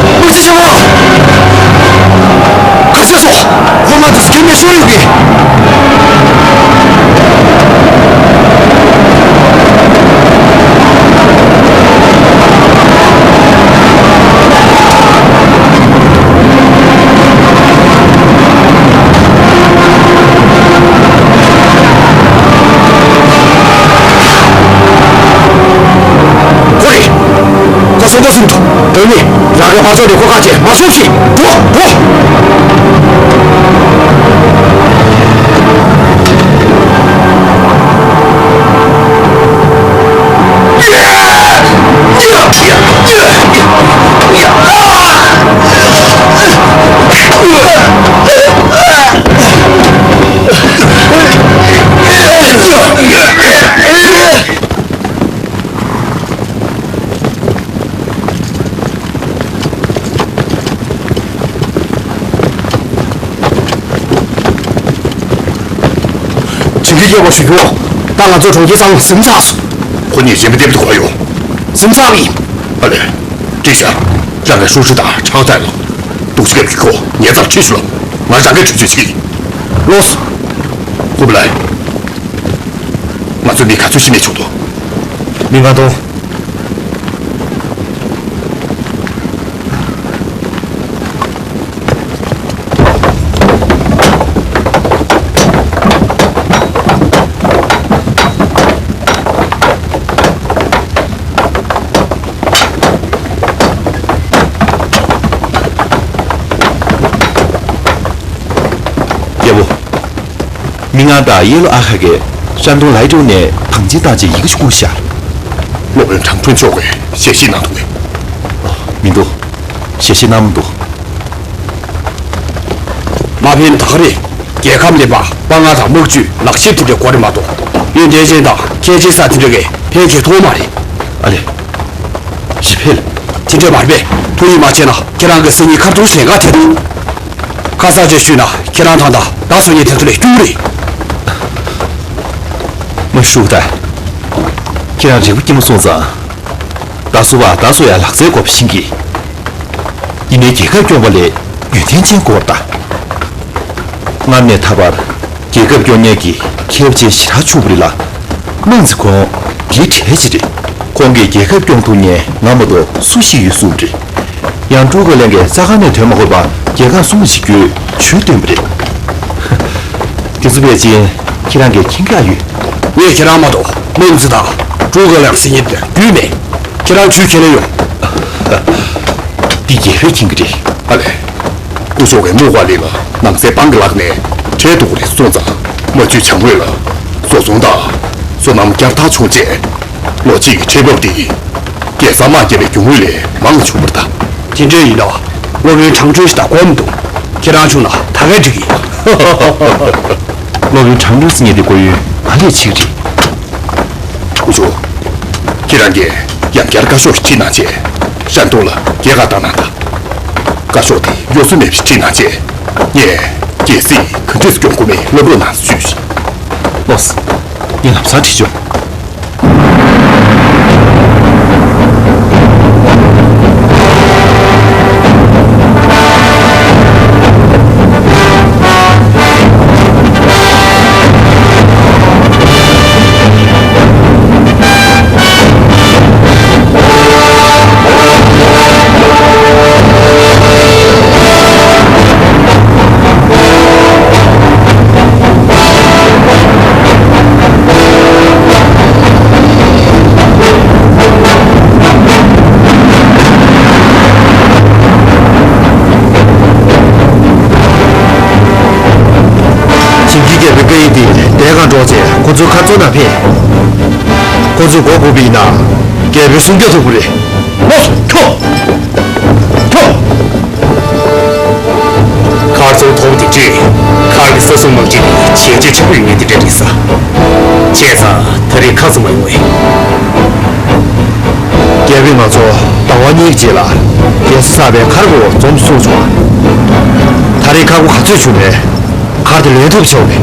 མི་ཚེ་ཆེ་བ། ག་ཚོད་སོང་། ཧོར་དམག་དེ་ཚོ་རྒྱུན་ནས་ཤོར་ཡོང་གི། ཁོ་རེ། ཁོ་སོང་དོ་སུམ་འགྲོ། དོན་ནི་རང་གི་བར་ཚོགས་དེ་ཁོ་ཁ་ཆེ་མ་སོང་ཞིག་འགྲོ་འགྲོ། ཇིང་གི་རྒྱལ་པོ་ཞུ་རྒྱུ། ད་ང་ཚོ་གྲོང་ཁྱེར་ཚང་ཟིན་ཚར་སོང་། ཁོ་གཉིས་རྗེས་མ་འདེམས་དུ་གོ་ཡོང་། ཟིན་ཚར་བ་ཡིན། ཨ་ལས། འགྲིག་ཤག་རང་གི་ཧྲུའུ་ཧྲི་དང་ཁྲའོ་ཏའེ་ལོ། སྡུག་ཅག་གི་ཁོ་ཉེ་ཚར་ཁྲིད་ཤོག་ང་རང་གིས་འཁྲུན་ཆོད་བྱེད་ཀྱི་ཡིན། ལོས། ཧུ་པི་ལའི། ང་ཚོ་མི་ག་ཚོད་ཤི་ནས་བྱུང་འདུག་མི་ལྔ་སྟོང་། རྒྱལ་པོ། མི་ང་དང་ཡེ་ལོ་ཨ་ཁ་གིས་ཧྲན་ཏུང་ལའི་ཀྲོའུ་ནས་དམ་འཛིན་བཏང་བྱས་ཡི་གེ་ཞིག་བསྐུར་ཤག་སློབ་དཔོན་ཁྲང་ཁྲུན་མཆོག་གིས་ཞལ་བཞེས་གནང་འདུག་གས། མི་འདུག་ཞལ་བཞེས་གནང་མི་འདུག་མ་ཕེབས་ན་ད་ག་རེད། རྒྱལ་ཁམས་ལ་དཔའ་ངར་དང་དམག་ཇུས་ལག་ཤེས་དེ་འདྲའི་དགོས་རེད་མ་གཏོགས། ཡོན་ཏན་ཅན་དང་ཁྱད་ཆེ་ས་དེ་འདྲ་གས་ཕལ་ཆེར་མཐོང་མ་རེད། ཨ་ལེ། ཞི་ཕེ་ལགས། དེ་འདྲ་མ་རེད་པས། ཐུགས་ཡིད་མ་ཆེས་ན་ཁྱེད་རང་གི་སང་ཉིན་ཁ་རྡུང་ཞེ་དྲག་ཐེབས་འདུག་ཁ་སང་ཆ་ཞུས་ན་ཁྱེད་རང་ད་ལྟ་ཟླ་སང་ཉིན་དེ་ཚོ་ལས་སྐྱུག་རེད། མ་ཧྲུའུ་ཏན། ཁྱེད་རང་རེ་བ་སྐྱེ་མ་སོང་ཙང་། ད་སོ་བ་ད་སོ་ཡ་ལག་རྩལ་དགོས་པ་ཤེས་ཀྱི། ཡིན་ནའི་རྒྱལ་ཁབ་སྐྱོང་བ་ལས་ཡོན་ཏན་ཅན་དགོས་པ་དང་། སྔར་ནས་ད་བར་རྒྱལ་ཁབ་སྐྱོང་མཁན་གྱི་མཁས་པ་ཅན་ཞེ་དྲག་བྱུང་བ་རེད་ལ། དམངས་ཚོ་ཁོང་དེའི་གྲས་ཅིག་རེད། ཁོང་གིས་རྒྱལ་ཁབ་སྐྱོང་ཐུབ་མཁན་ང་མ་གཏོགས་སུ་ཞིག་ཡོད་བསམ་གྱི་རེད། ཡང་ཀྲུའུ་ཀ་ལན་གྱིས་རྩ་ཁང་ནས་ཐོན་མ་དགོས་པར་རྒྱལ་ཁང་སྲུང་བ་ཞིག་དགོས་ཞུས་བཏོན་པ་རེད། དེ་ཚོ་ཕལ་ཆེར་ཁྱེད་རང་གིས་མཁྱེན་གྱི་ཡོད། ངས་ཁྱེད་རང་མ་གཏོགས་དམངས་ཚོ་དང་ཀྲུའུ་ཀ་ལན་ཟེར་མཁན་དེ་རྒྱུས་མེད། ཁྱེད་རང་ཚོས་ཁས་ལེན་ཡོང་། འདི་རྒྱལ་པོས་མཁྱེན་གྱི་རེད། ཨ་ལས། སྐུ་ཞབས་ཀྱིས་རྨུགས་པ་ལི་ལ་ནང་སའི་པང་གི་ལག་ནས་ཁྲལ་སྡུག་རེད་གསུངས་ཙང་། མ་ཇུས་བྱང་འོས་ལ་བཟོ་ཚོང་དང་སོ་ནམ་བསྐྱར་དར་བྱུང་རྗེས། ལོ་གཅིག་གི་ཁྲལ་འབབ་དེ་རྒྱལ་ས་དམག་རྒྱབ་པའི་རྒྱུན་ཨུ་ལས་མང་བྱུང་བར་གདའ། དེ་འདྲ་ཡིན་ན་སློབ་དཔོན་ཁྲང་ཀྲུའུ་ཞིག་དང་གོ་མི་འདུག་ཁྱེད་རང་བྱུང་ན་ད་གས་འགྲིག་གི་ཡིན། སློབ་དཔོན་ཁྲང་ཀྲུའུ་ཟེར་མཁན་དེ་གོ་ཡོད་ང་ལས་ཆེ་གི་རེད། སྐུ་ཞབས། ཁྱེད་རང་གིས་ཡང་བསྐྱར་བཀའ་ཤོག་ཅིག་བྲིས་གནང་བྱས་ཧྲན་ཏུང་ལ་རྒྱལ་ཁ་བཏང་གནང་དང་། བཀའ་ཤོག་དེ་གཡོ་ཟོལ་མེད་པ་ཞིག་བྲིས་གནང་བྱས། ངས་རྒྱལ་སྲིད་ག་འདྲས་སྐྱོང་དགོས་མིན་སློབ་རོགས་གནང་ཞུས་ཤིག་ལགས་སོ། ངས་ལམ་སང་བྲིས་ཆོག་ཞིང་ཆེན་རྒྱལ་པོའི་བཀའ་ཡིག་འདི་འདས་གང་འགྲོགས་བྱས་ཁོ་ཚོའི་ཁ་རྩོད་ནང་ཕེབས། ཁོ་ཚོས་མགོ་སྒུར་བ་ཡིན་ན། རྒྱལ་པོའི་སྲུང་སྐྱོབ་ཐོབ་ཀྱི་རེད། ལོས། ཁྱོ། ཁྱོ། མཁར་རྫོང་ཐོག་དེ་འདྲས། མཁར་གྱི་ས་སྲུང་དམག་སྤྱི་དེ་བྱས་རྗེས་ཆེན་པོ་ཡོད་མཁན་དེ་འདྲས་རེད་ས། བྱས་ཙང་ད་རེས་ཁ་ཙམ་མ་ཡོང་བས། རྒྱལ་པོས་ང་ཚོ་ཟླ་བ་གཉིས་ཀྱི་རྗེས་ལ་རྒྱལ་ས་གསར་པའི་མཁར་གྱི་འོག་འཛོམས་གསུངས་བྱུང་བ། ད་རེས་ཁག་པོ་ག་ཚོད་བྱུང་བས། མཁར་དེ་ལེན་ཐུབ་ཆོག་གི།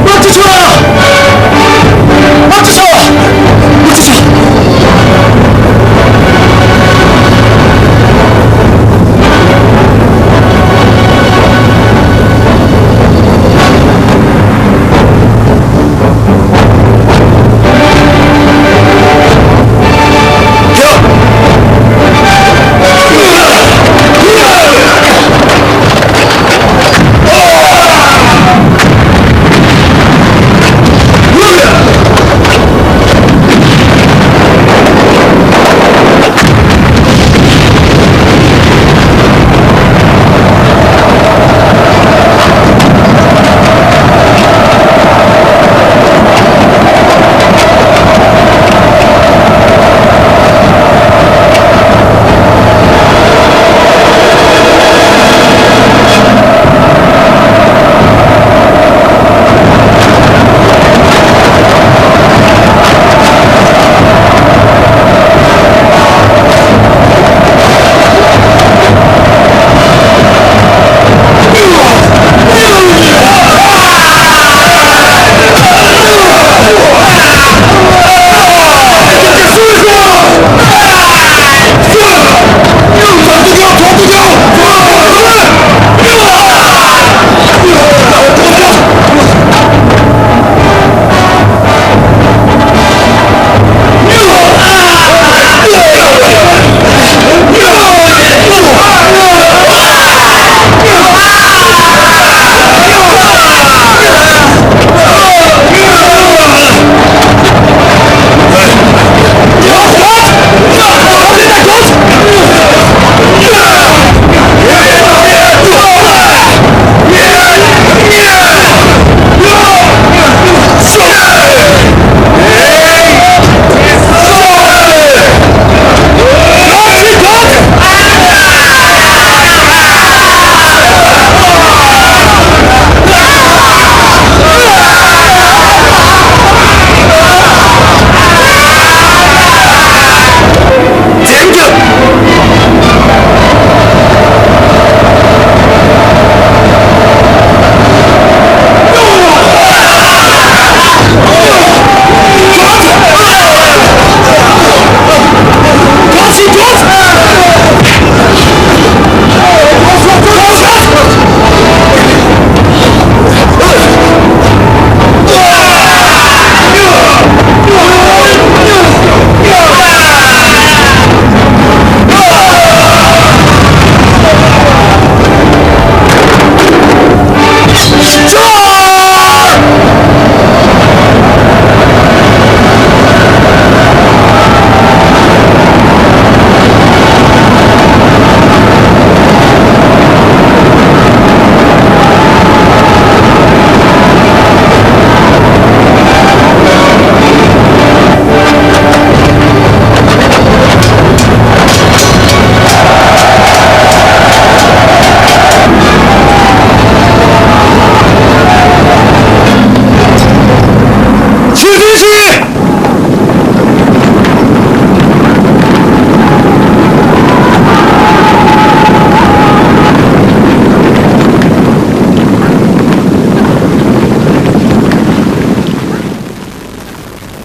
དམག་སྤྱི་མཆོག་དམག་སྤྱི་མཆོག་དམག་སྤྱི་མཆོག་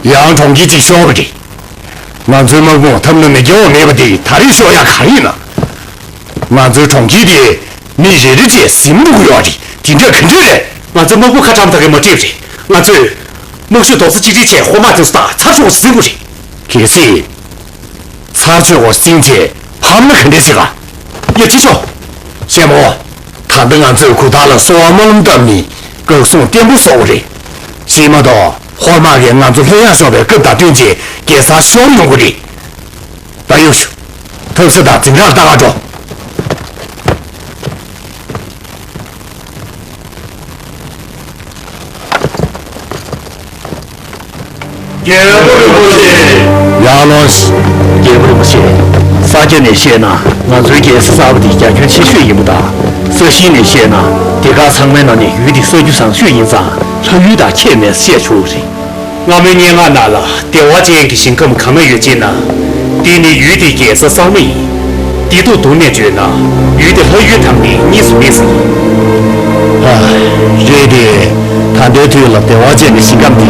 ཡང་གྲོང་ཁྱེར་གཅིག་ཤོར་བ་རེད། ང་ཚོའི་དམག་དཔུང་ཐབས་སྣ་མི་འགྱངས་པ་མེད་པ་དེ་ད་རེས་ཤོར་ཡག་ག་རེ་ཡིན་ན། ང་ཚོའི་གྲོང་ཁྱེར་དེ་མི་རེ་རེ་བཅས་ཟིན་འགྲོ་གི་ཡོད་རེད། དེ་འདྲ་ག་འདྲ་རེད། ང་ཚོའི་དམག་དཔུང་ཁ་བཀྲམ་ཐག་གིས་མ་བྲིས་པ་རེད། ང་ཚོས་དམག་ཤུགས་རྡོག་རྩ་གཅིག་སྒྲིལ་བྱས་ཧོར་དམག་དེ་ཚོ་དང་ཚར་ཤོར་བ་ཟིན་དགོས་རེད། གལ་སྲིད། ཚར་ཆོད་སྐོར་ཟིན་ཚེ་ཕམ་ན་ག་འདྲ་བྱེད་ག། ཡ་ཅི་ཤོག་ཤེས་མོ། ད་ལྟ་ང་ཚོས་གུ་དག་ལ་སོ་བ་སྨོན་ལམ་བཏབ་ནི་འགག་སོང་བརྟན་པོ་བཟོ་བ་རེད། ཞེས་མ་གཏོགས་ཧོར་དམག་གིས་ང་ཚོ་ལྷོད་ཡངས་ཤོར་བའི་སྐབས་དང་བསྟུན་ཚེ་རྒྱལ་ས་ཤོར་ཡོང་གི་རེད། ད་ཡོང་ཤོག་ཐབ་ས་དང་འཛིང་རགས་ལྟ་ག་འགྲོ། རྒྱལ་པོ་རིན་པོ་ཆེ། ཡར་ལོངས། རྒྱལ་པོ་རིན་པོ་ཆེ། ས་ཆ་ནས་བཤད་ན་ང་ཚོའི་རྒྱལ་ས་གསར་པ་འདི་རྒྱ་ཁྱོན་ཆེ་ཤོས་ཡིན་པ་དང་། ས་གཞི་ནས་བཤད་ན་དེ་ག་ཚང་མའི་ནང་ནས་ཡུལ་འདི་ས་རྒྱུ་བཟང་ཤོས་ཡིན་ཙང་ལྷ་ཡུལ་དང་ཁྱད་མེད་ཟེར་བཤད་ཆོག་གི་རེད། སྔ་མོའི་སྙན་ངག་ནང་ལ་བདེ་བ་ཅན་གྱི་ཞིང་ཁམས་གང་ན་ཡོད་ཅེ་ན། འདི་ནི་ཡུལ་དེའི་རྒྱལ་ས་གཙང་མ་ཡིན། བདེ་སྡུག་བསྡུར་ནས་བརྗོད་ན་ཡུལ་དེ་ལྷ་ཡུལ་དང་ནི་གཉིས་སུ་མེད་ཟེར། ཨ། རེད་དེ། ད་ལྟའི་དུས་ལ་བདེ་བ་ཅན་གྱི་ཞིང་ཁམས་འདི་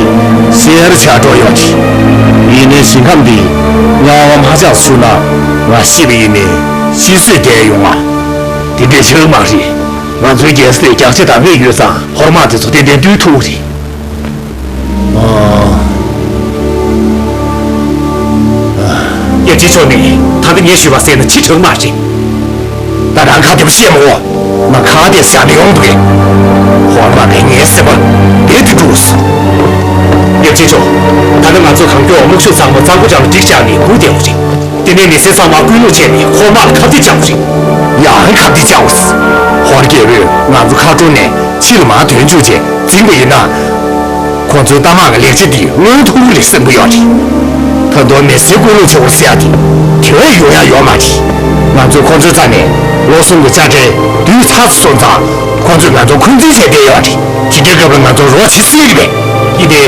གསེར་ཆགས་འགྲོ་ཡོད་ཀྱི། ཡིན་ནའི་ཞིང་ཁམས་འདི་མངའ་དབང་མ་ཆགས་ཚུལ་ན་ང་ཤི་བ་ཡིན་ནའི་ཤི་གསོས་བསྡད་ཡོང་ང་། དེ་འདྲའི་ཆགས་མ་རེད། ང་ཚོའི་རྒྱལ་ས་དེ་རྒྱག་ཆ་དང་དམིགས་ཡོད་ཙང་ཧོར་དམག་དེ་ཚོ་ཏན་ཏན་བཏུལ་ཐུབ་རེད། ཡ་ཅི་ཆོག་ནི་ད་ལྟ་ངས་ཞུས་པ་ཟེར་ན་ཕྱི་དྲག་མ་རེད། ད་རང་ཁ་བདེ་པོ་བཤད་མོ། ང་ཁ་བདེ་བཞག་ནས་ཡོང་འདུག་གས། ཧོར་དམག་གིས་ངའི་སེམས་པ་རྦད་དེ་དཀྲུགས་སོང་། ཡ་ཅི་ཆོག་ད་ལྟ་ང་ཚོ་གང་མགྱོགས་དམག་ཤུགས་ཚང་མ་གཙང་པོ་ཅང་ལ་སྒྲིག་བཞག་ནས་སྒུག་བསྡད་དགོས་རེད། དེ་ནས་མི་སེར་ཚང་མ་སྐུལ་སློང་བྱས་ནས་ཧོར་དམག་ལ་ཁ་གཏད་བཅག་དགོས་རེད། ཡང་ཁ་གཏད་བཅག་དགོས། ཧོར་རྒྱལ་པོས་ང་ཚོ་ཁ་བྲོ་ནས་ཕྱི་ལ་མར་དོན་བཅུག་བྱས་འཛིང་པ་ཡིན་ན། ཁོ་ཚོའི་རྟ་དམག་གི་ལེགས་ཆ་འདི་མངོན་ཐུབ་ཀྱི་རེད་བསམ་གྱི་ཡོད་རེད། ད་དུང་མི་སེར་སྐུལ་སློང་བྱེད་དགོས་ཟེར་ཡ་དེ་དེ་བས་ཡོང་ཡ་ཡོད་མ་རེད། ང་ཚོས་ཁོ་ཚོའི་རྩ་ནས་ལོ་གསུམ་གྱི་དཔྱ་ཁྲལ་བསྡུས་ཚར་སོང་ཙང་ཁོ་ཚོས་ང་ཚོ་འཁོན་འཛིན་བྱས་བསྡད་ཡོད་རེད། དེ་འདྲའི་སྐབས་ལ་ང་ཚོ་རོགས་བྱེད་སྲིད་ཀྱི་མེད། ཡིན་ཏེ།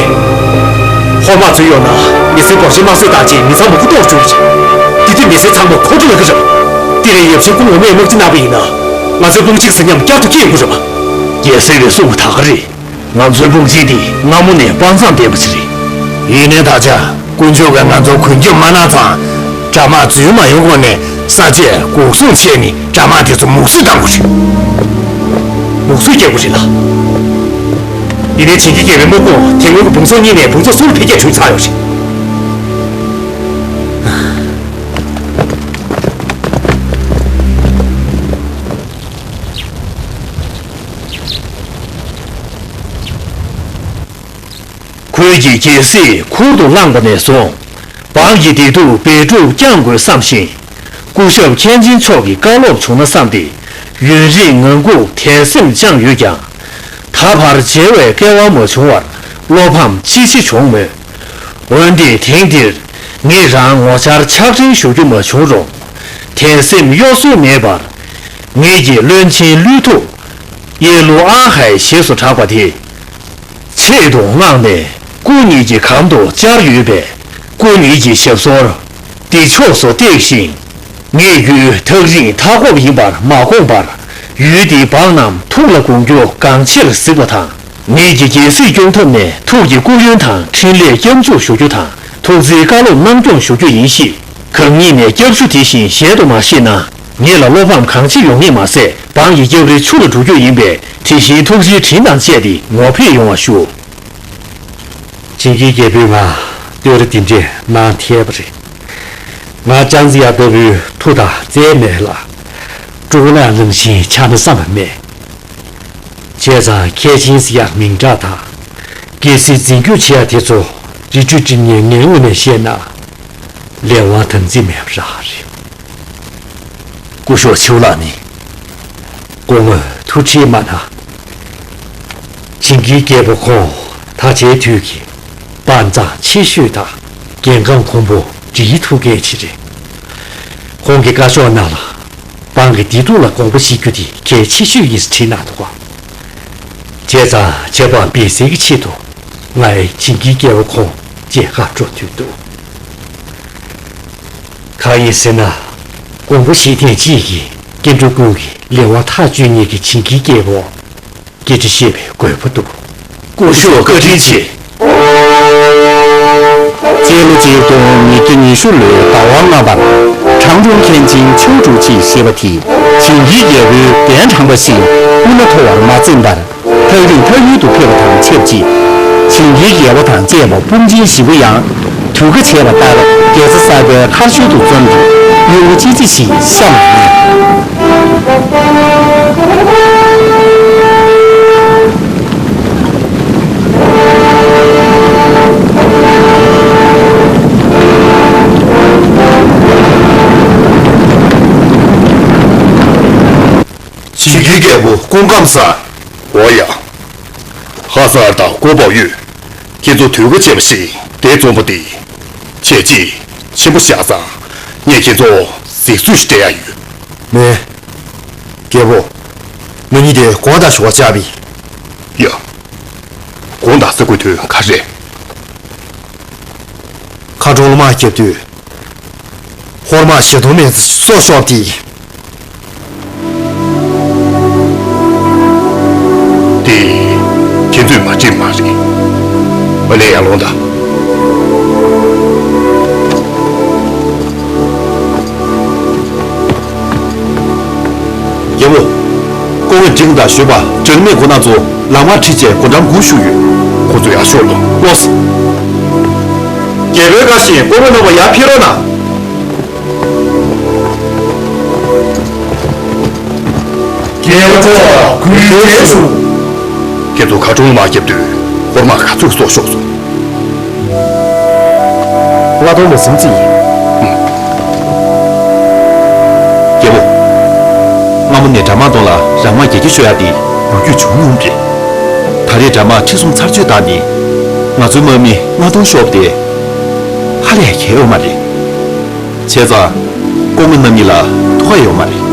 ཧོར་དམག་ཚུར་ཡོང་ན་མི་སེར་སྒོར་གཞས་དམར་གསོད་བཏང་རྗེས་མི་ཚང་མ་མགོ་ཐོག་འཇུག་རེད། དེ་དུས་མི་སེར་ཚང་མ་མཁོ་སྤྲོད་ལ་གི་རེད། དེ་རིང་ཡབ་ཆེན་སྐུ་ངོ་མས་དམག་སྤྱི་གནང་པ་ཡིན་ན། ང་ཚོའི་དཔུང་གཅིག་ཟིན་མཉམ་བསྐྱར་དུ་སྐྱེ་ཡོང་གི་རེད་པ། རྒྱལ་སྲས་ཀྱིས་གསུངས་པ་ད་ག་རེད། ང་ཚོའི་དཔུང་གཅིག་འདི་སྔ་མོ་ནས་དཔའ་མཛངས་ལྡན་པ་ཞིག་རེད། ཡིན་ནའི་ད་ཆ་དཀོན་མཆོག་གིས་ང་ཚོར་མགོན་སྐྱབས་མ་གནང་ཙང་། དགྲ་དམག་འཛུལ་མ་ཡོང་གོང་ནས་ས་ཆས་འགོག་སྲུང་བྱས་ནས་དགྲ་དམག་དེ་ཚོ་མུ་གསོད་བཏང་དགོས་རེད། མུ་གསོད་རྒྱག་དགོས་རེད་ལ། ཡིན་ནའི་བྱིན་གྱིས་བརྒྱན་པའི་དམག་དཔུང་དེ་སྔོན་གྱི་བུང་ཚོགས་གཉིས་ནས་བུང་ཚོགས་གསུམ་ལ་འཕེལ་རྒྱས་བྱུང་ཚར་ཡོད་རེད། ཁོས་ཀྱི་རྒྱལ་སྲིད་ཁུར་དུ་བླངས་པ་ནས་བཟུང་། འབངས་ཀྱི་བདེ་སྡུག་འབད་སྒྲུབ་བསྐྱང་དགོས་བསམ་བཞིན། སྐུ་ཞབས་མཁན་ཆེན་མཆོག་གི་བཀའ་སློབ་བྱུང་ན་བསམ་སྟེ། ཡུན་རིང་ངང་སྒུག་དད་སེམས་བཅངས་ཡོད་ཀྱང་། ད་བར་མཇལ་བའི་སྐལ་བ་མ་བྱུང་བར་བློ་ཕམ་ཅི་ཆེ་བྱུང་མོད། འོན་ཏེ་དེང་འདིར་ངེད་རང་ངོ་བཅར་ཕྱག་འཕྲིན་ཞུ་རྒྱུ་མ་བྱུང་རུང་། དད་སེམས་གཡོ་ཟོལ་མེད་པར། ངེད་ཀྱི་བློན་ཆེན་ཀླུ་ཐུབ། ཡེ་ལུ་ཨ་ཧའི་ཞེས་སུ་གྲགས་པ་དེ། ཆེད་དུ་མངགས་ནས་སྐུ་ཉིད་ཀྱི་གམ་དུ་བཅར་ཡོད་པས། སྐུ་ཉིད་ཀྱི་ཞབས་སོར་འདི་ཕྱོགས་སུ་བཏེགས་ཤིང་། ངེད་ཀྱིས་ཐག་རིང་མཐའ་འཁོབ་ཡིན་པར་མ་དགོངས་པར། ཡུལ་འདིའི་འབངས་རྣམས་ཐུགས་ལ་དགོངས་རྒྱུ་གང་ཆེར་གཟིགས་པ་དང་། ངེད་ཀྱི་རྒྱལ་སྲིད་སྐྱོང་ཐབས་ནས་ཐུགས་ཀྱི་སྐུ་ཡོན་དང་འཕྲིན་ལས་སྐྱབས་འཇུག་ཞུ་རྒྱུ་དང་། ཐུགས་བརྩེའི་བཀའ་སློབ་གནང་སྐྱོང་ཞུ་རྒྱུ་ཡིན་གཤིས། གང་ཉིད་ནས་སྐྱབས་ཞུ་དེ་བཞིན་གཞན་དུ་མ་བཤད་ན། ངེད་ལ་བློ་ཕམ་གང་ཆེ་ཡོང་ངེས་མ་ཟད། འབངས་ཀྱི་སྐྱབས་རེ་ཆུ་ལ་འགྲོ་རྒྱུ་ཡིན་པས། དེ་བཞིན་ཐུགས་རྗེའི་དྲིན་དང་བཅས་ཏེ་ངོ་ཕེབས་ཡོང་བ་ཞུ། བྱིན་གྱིས་རྒྱལ་པོས་ང་བསྟོད་ར་འདི་འདྲས་གནང་ཐལ་བ་རེད། ང་ཅང་ཙི་ཡ་ལྟ་བུའི་མཐུ་དང་རྩལ་མེད་ལ། སྤྲུལ་སྐུ་ནང་རང་བཞིན་ཆགས་ན་བསམ་པ་མེད། བྱས་ཙང་མཁས་ཆེན་ཟེར་ཡ་མིང་གྲགས་དང་། རྒྱལ་སྲིད་འཛིན་སྐྱོང་བྱེད་ཡ་དེ་ཚོ་རི་ཁྲོད་འགྲིམ་མཁན་ངའི་ངོས་ནས་བཤད་ན། ལས་དབང་དམ་ཚིག་མེད་པ་རང་རེད། སྐུ་ཞབས་ཆེ་བ་ལགས་ནི། སྐུ་ངོས་ཐུགས་ཁྲལ་མ་གནང་། བྱིན་གྱིས་རྒྱལ་པོ་ཁོང་ད་ཆའི་དུས་ཀྱི་དཔའ་མཛངས་ཆེ་ཤོས་དང་། རྒྱལ་ཁམས་གོང་བུ་སྒྲིལ་ཐུབ་མཁན་ཅིག་རེད། ཁོང་གི་བཀའ་ཤོག་ནང་ལ། འབངས་ཀྱི་བདེ་སྡུག་ལ་དགོངས་པ་བཞེས་རྒྱུ་དེ་གལ་ཆེ་ཤོས་ཡིན་ཟེར་བྲིས་གནང་འདུག་ག་བྱས་ཙང་བྱ་བ་འབད་སའི་གི་ཆེད་དུ་ང་ཡི་བྱིན་གྱིས་རྒྱལ་པོ་ཁོང་མཇལ་ཁ་འགྲོ་འདོད་འདུག་གང་ཡིན་ཟེར་ན། དགོངས་པ་བཞེས་ཐེངས་གཅིག་གིས་སྐྱེ་འགྲོ་ཀུན་གྱི་ལས་དབང་ཐག་གཅོད་མཁན་གྱི་བྱིན་གྱིས་རྒྱལ་པོ། སྐད་ཆ་བཤད་པའི་དགོས་པ་འདུག་སྐུ་ཞབས་བཀའ་དྲིན་ཆེ། སྤྱི་ལོ་ཆིག་སྟོང་ཉིས་བརྒྱ་ཉི་ཤུ་ལོའི་ཟླ་བ་ལྔ་པར་ཁྲང་ཀྲུང་མཁན་ཆེན་ཆའོ་ཀྲུའུ་ཆི་ཞེས་པ་དེས་ཞིང་གི་རྒྱལ་པོའི་གདན་དྲངས་པ་ཞིག་སྐུ་ན་མཐོ་བར་མ་ཕྱིན་པར། ཐག་རིང་ཐག་ཡུལ་དུ་ཕེབས་པ་དང་ཆབས་ཅིག་ཞིང་གི་རྒྱལ་པོ་དང་བཅས་པ་དཔུང་ཆེན་བཞི་པོ་ཡང་དུས་ཁ་བྱས་པ་ལྟར་རྒྱལ་ས་གསར་པའི་མཁར་ཤུལ་དུ་འཛོམས་ཏེ་སྨྱུ་གུ་ཅི་ཆེ་ཞིག་བཤམས་ཡོད། ཞིང་གི་རྒྱལ་པོ་སྐུ་ཁམས་བཟང་། འོ་ཡ། ཧ་སར་དང་ཀོ་པའོ་ཡུས། ཁྱེད་ཚོ་དུས་ཁ་བྱས་པ་ཞིག་འདིར་འཛོམས་པ་འདི། བྱས་རྗེས་ཆེན་པོ་བཞག་ཙང་ངས་ཁྱེད་ཚོ་གཟིགས་བསུ་ཞིག་སྤྲད་ཡག་ཡོད། མེད། རྒྱལ་པོ། ང་གཉིས་དེ་དགོང་དག་ཞོགས་ཀ་བཅར་བས། ཡ། དགོང་དག་ཟེར་དགོས་དོན་ག་རེ་རེད། མཁར་གྲོང་ལ་དམག་བརྒྱབ་དུས། ཧོར་དམག་བཞི་སྟོང་མན་ཙམ་སྲོག་ཤོར་ཏེ། དེ་ཁྱེད་ཚོས་མ་དྲན་མ་རེད། ཨ་ལས་ཡར་ལོངས་དང་། རྒྱལ་པོ། སྐུ་ངོ་འབྲིང་དང་ཞོལ་པ་འབྲིང་མེད་ཁོ་རྣམ་ཚོ་ལམ་ཁར་ཁྲིད་བྱས་སྒོ་འགྲམ་སྒུག་བཞུགས་ཡོད། ཁོ་ཚོ་ཡར་ཤོག་ལོ། ལོས། རྒྱལ་པོའི་བཀའ་བཞིན་སྐུ་ངོ་རྣམ་པ་ཡར་ཕེབས་རོགས་གནང་། རྒྱལ་པོ་མཆོག་གུས་ཕྱག་ཞུ། ཁྱེད་ཚོ་མཁར་གྲོང་ལ་དམག་བརྒྱབ་དུས་ཧོར་དམག་ག་ཚོད་སྲོག་ཤོར་སོང་། ལྔ་སྟོང་ལ་ཟིན་ཙམ་ཡིན། རྒྱལ་པོ། སྔ་མོ་ནས་དགྲ་དམག་གདོང་ལ་རང་དམག་རྒྱ་སྐྱེད་ཤོར་ཡག་དེ་ལོ་རྒྱུས་བྱུང་མྱོང་རེད། ད་རེས་དགྲ་དམག་ཁྲི་གསུམ་ཚར་གཅོད་བཏང་སྟེ། ང་ཚོའི་དམག་མི་ལྔ་སྟོང་ཤོར་བ་དེ་ཧ་ལས་ཡག་ཡོད་མ་རེད། བྱས་ཙང་། སྐུ་ངོ་རྣམ་གཉིས་ལ་ཐུགས་ཁག་ཡོད་མ་རེད།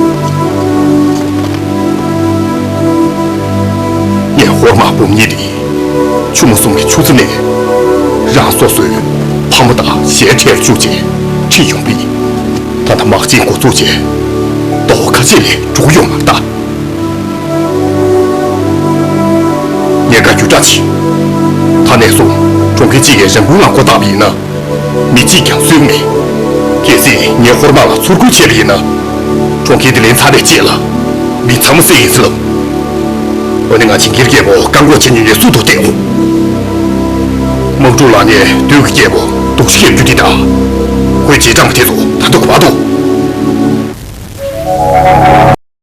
ངས་ཧོར་དམག་འབུམ་གཉིས་དེ་ཆུ་མོ་གསུམ་གྱི་ཆུ་རྩེ་ནས་རང་སོ་སོའི་ཕ་མ་དང་ཞལ་ཁྲལ་བཅུག་བྱས་ཁྲིད་ཡོང་པས། ད་ལྟ་དམག་ཆེན་འགོ་བཙུགས་བྱས་ཟླ་བ་ཁ་ཤས་ལས་འགྲོ་གི་ཡོད་མ་རེད་ད། ཉེན་ཁ་རྒྱུད་དྲག་ཆེ། ད་ནས་བཟུང་གྲོང་ཁྱེར་གཅིག་གིས་རང་འགུལ་ངང་མགོ་བཏགས་པ་ཡིན་ན། མི་གཅིག་ཀྱང་གསོན་མེད། གལ་སྲིད་ངས་ཧོར་དམག་ལ་ཚུར་རྒོལ་བྱས་པ་ཡིན་ན། གྲོང་ཁྱེར་འདི་ལན་ཚྭ་བའི་རྗེས་ལ་མི་ཚང་མ་བསད་ཡིན་ཟེར་ལབ། འོ་ན་ང་ཆིང་གིར་རྒྱལ་པོ་བཀག་འགོག་བྱེད་མྱོང་མཁན་སུ་འདུག་བལྟས་འོ། དམག་འཁྲུག་ལངས་ནས་བདུད་ཀྱི་རྒྱལ་པོ་སྡུག་ཤི་རྒྱུ་འདི་དང་། ཁོའི་རྗེས་འབྲང་པ་དེ་ཚོ་ད་ལྟ་ག་པར་འདུག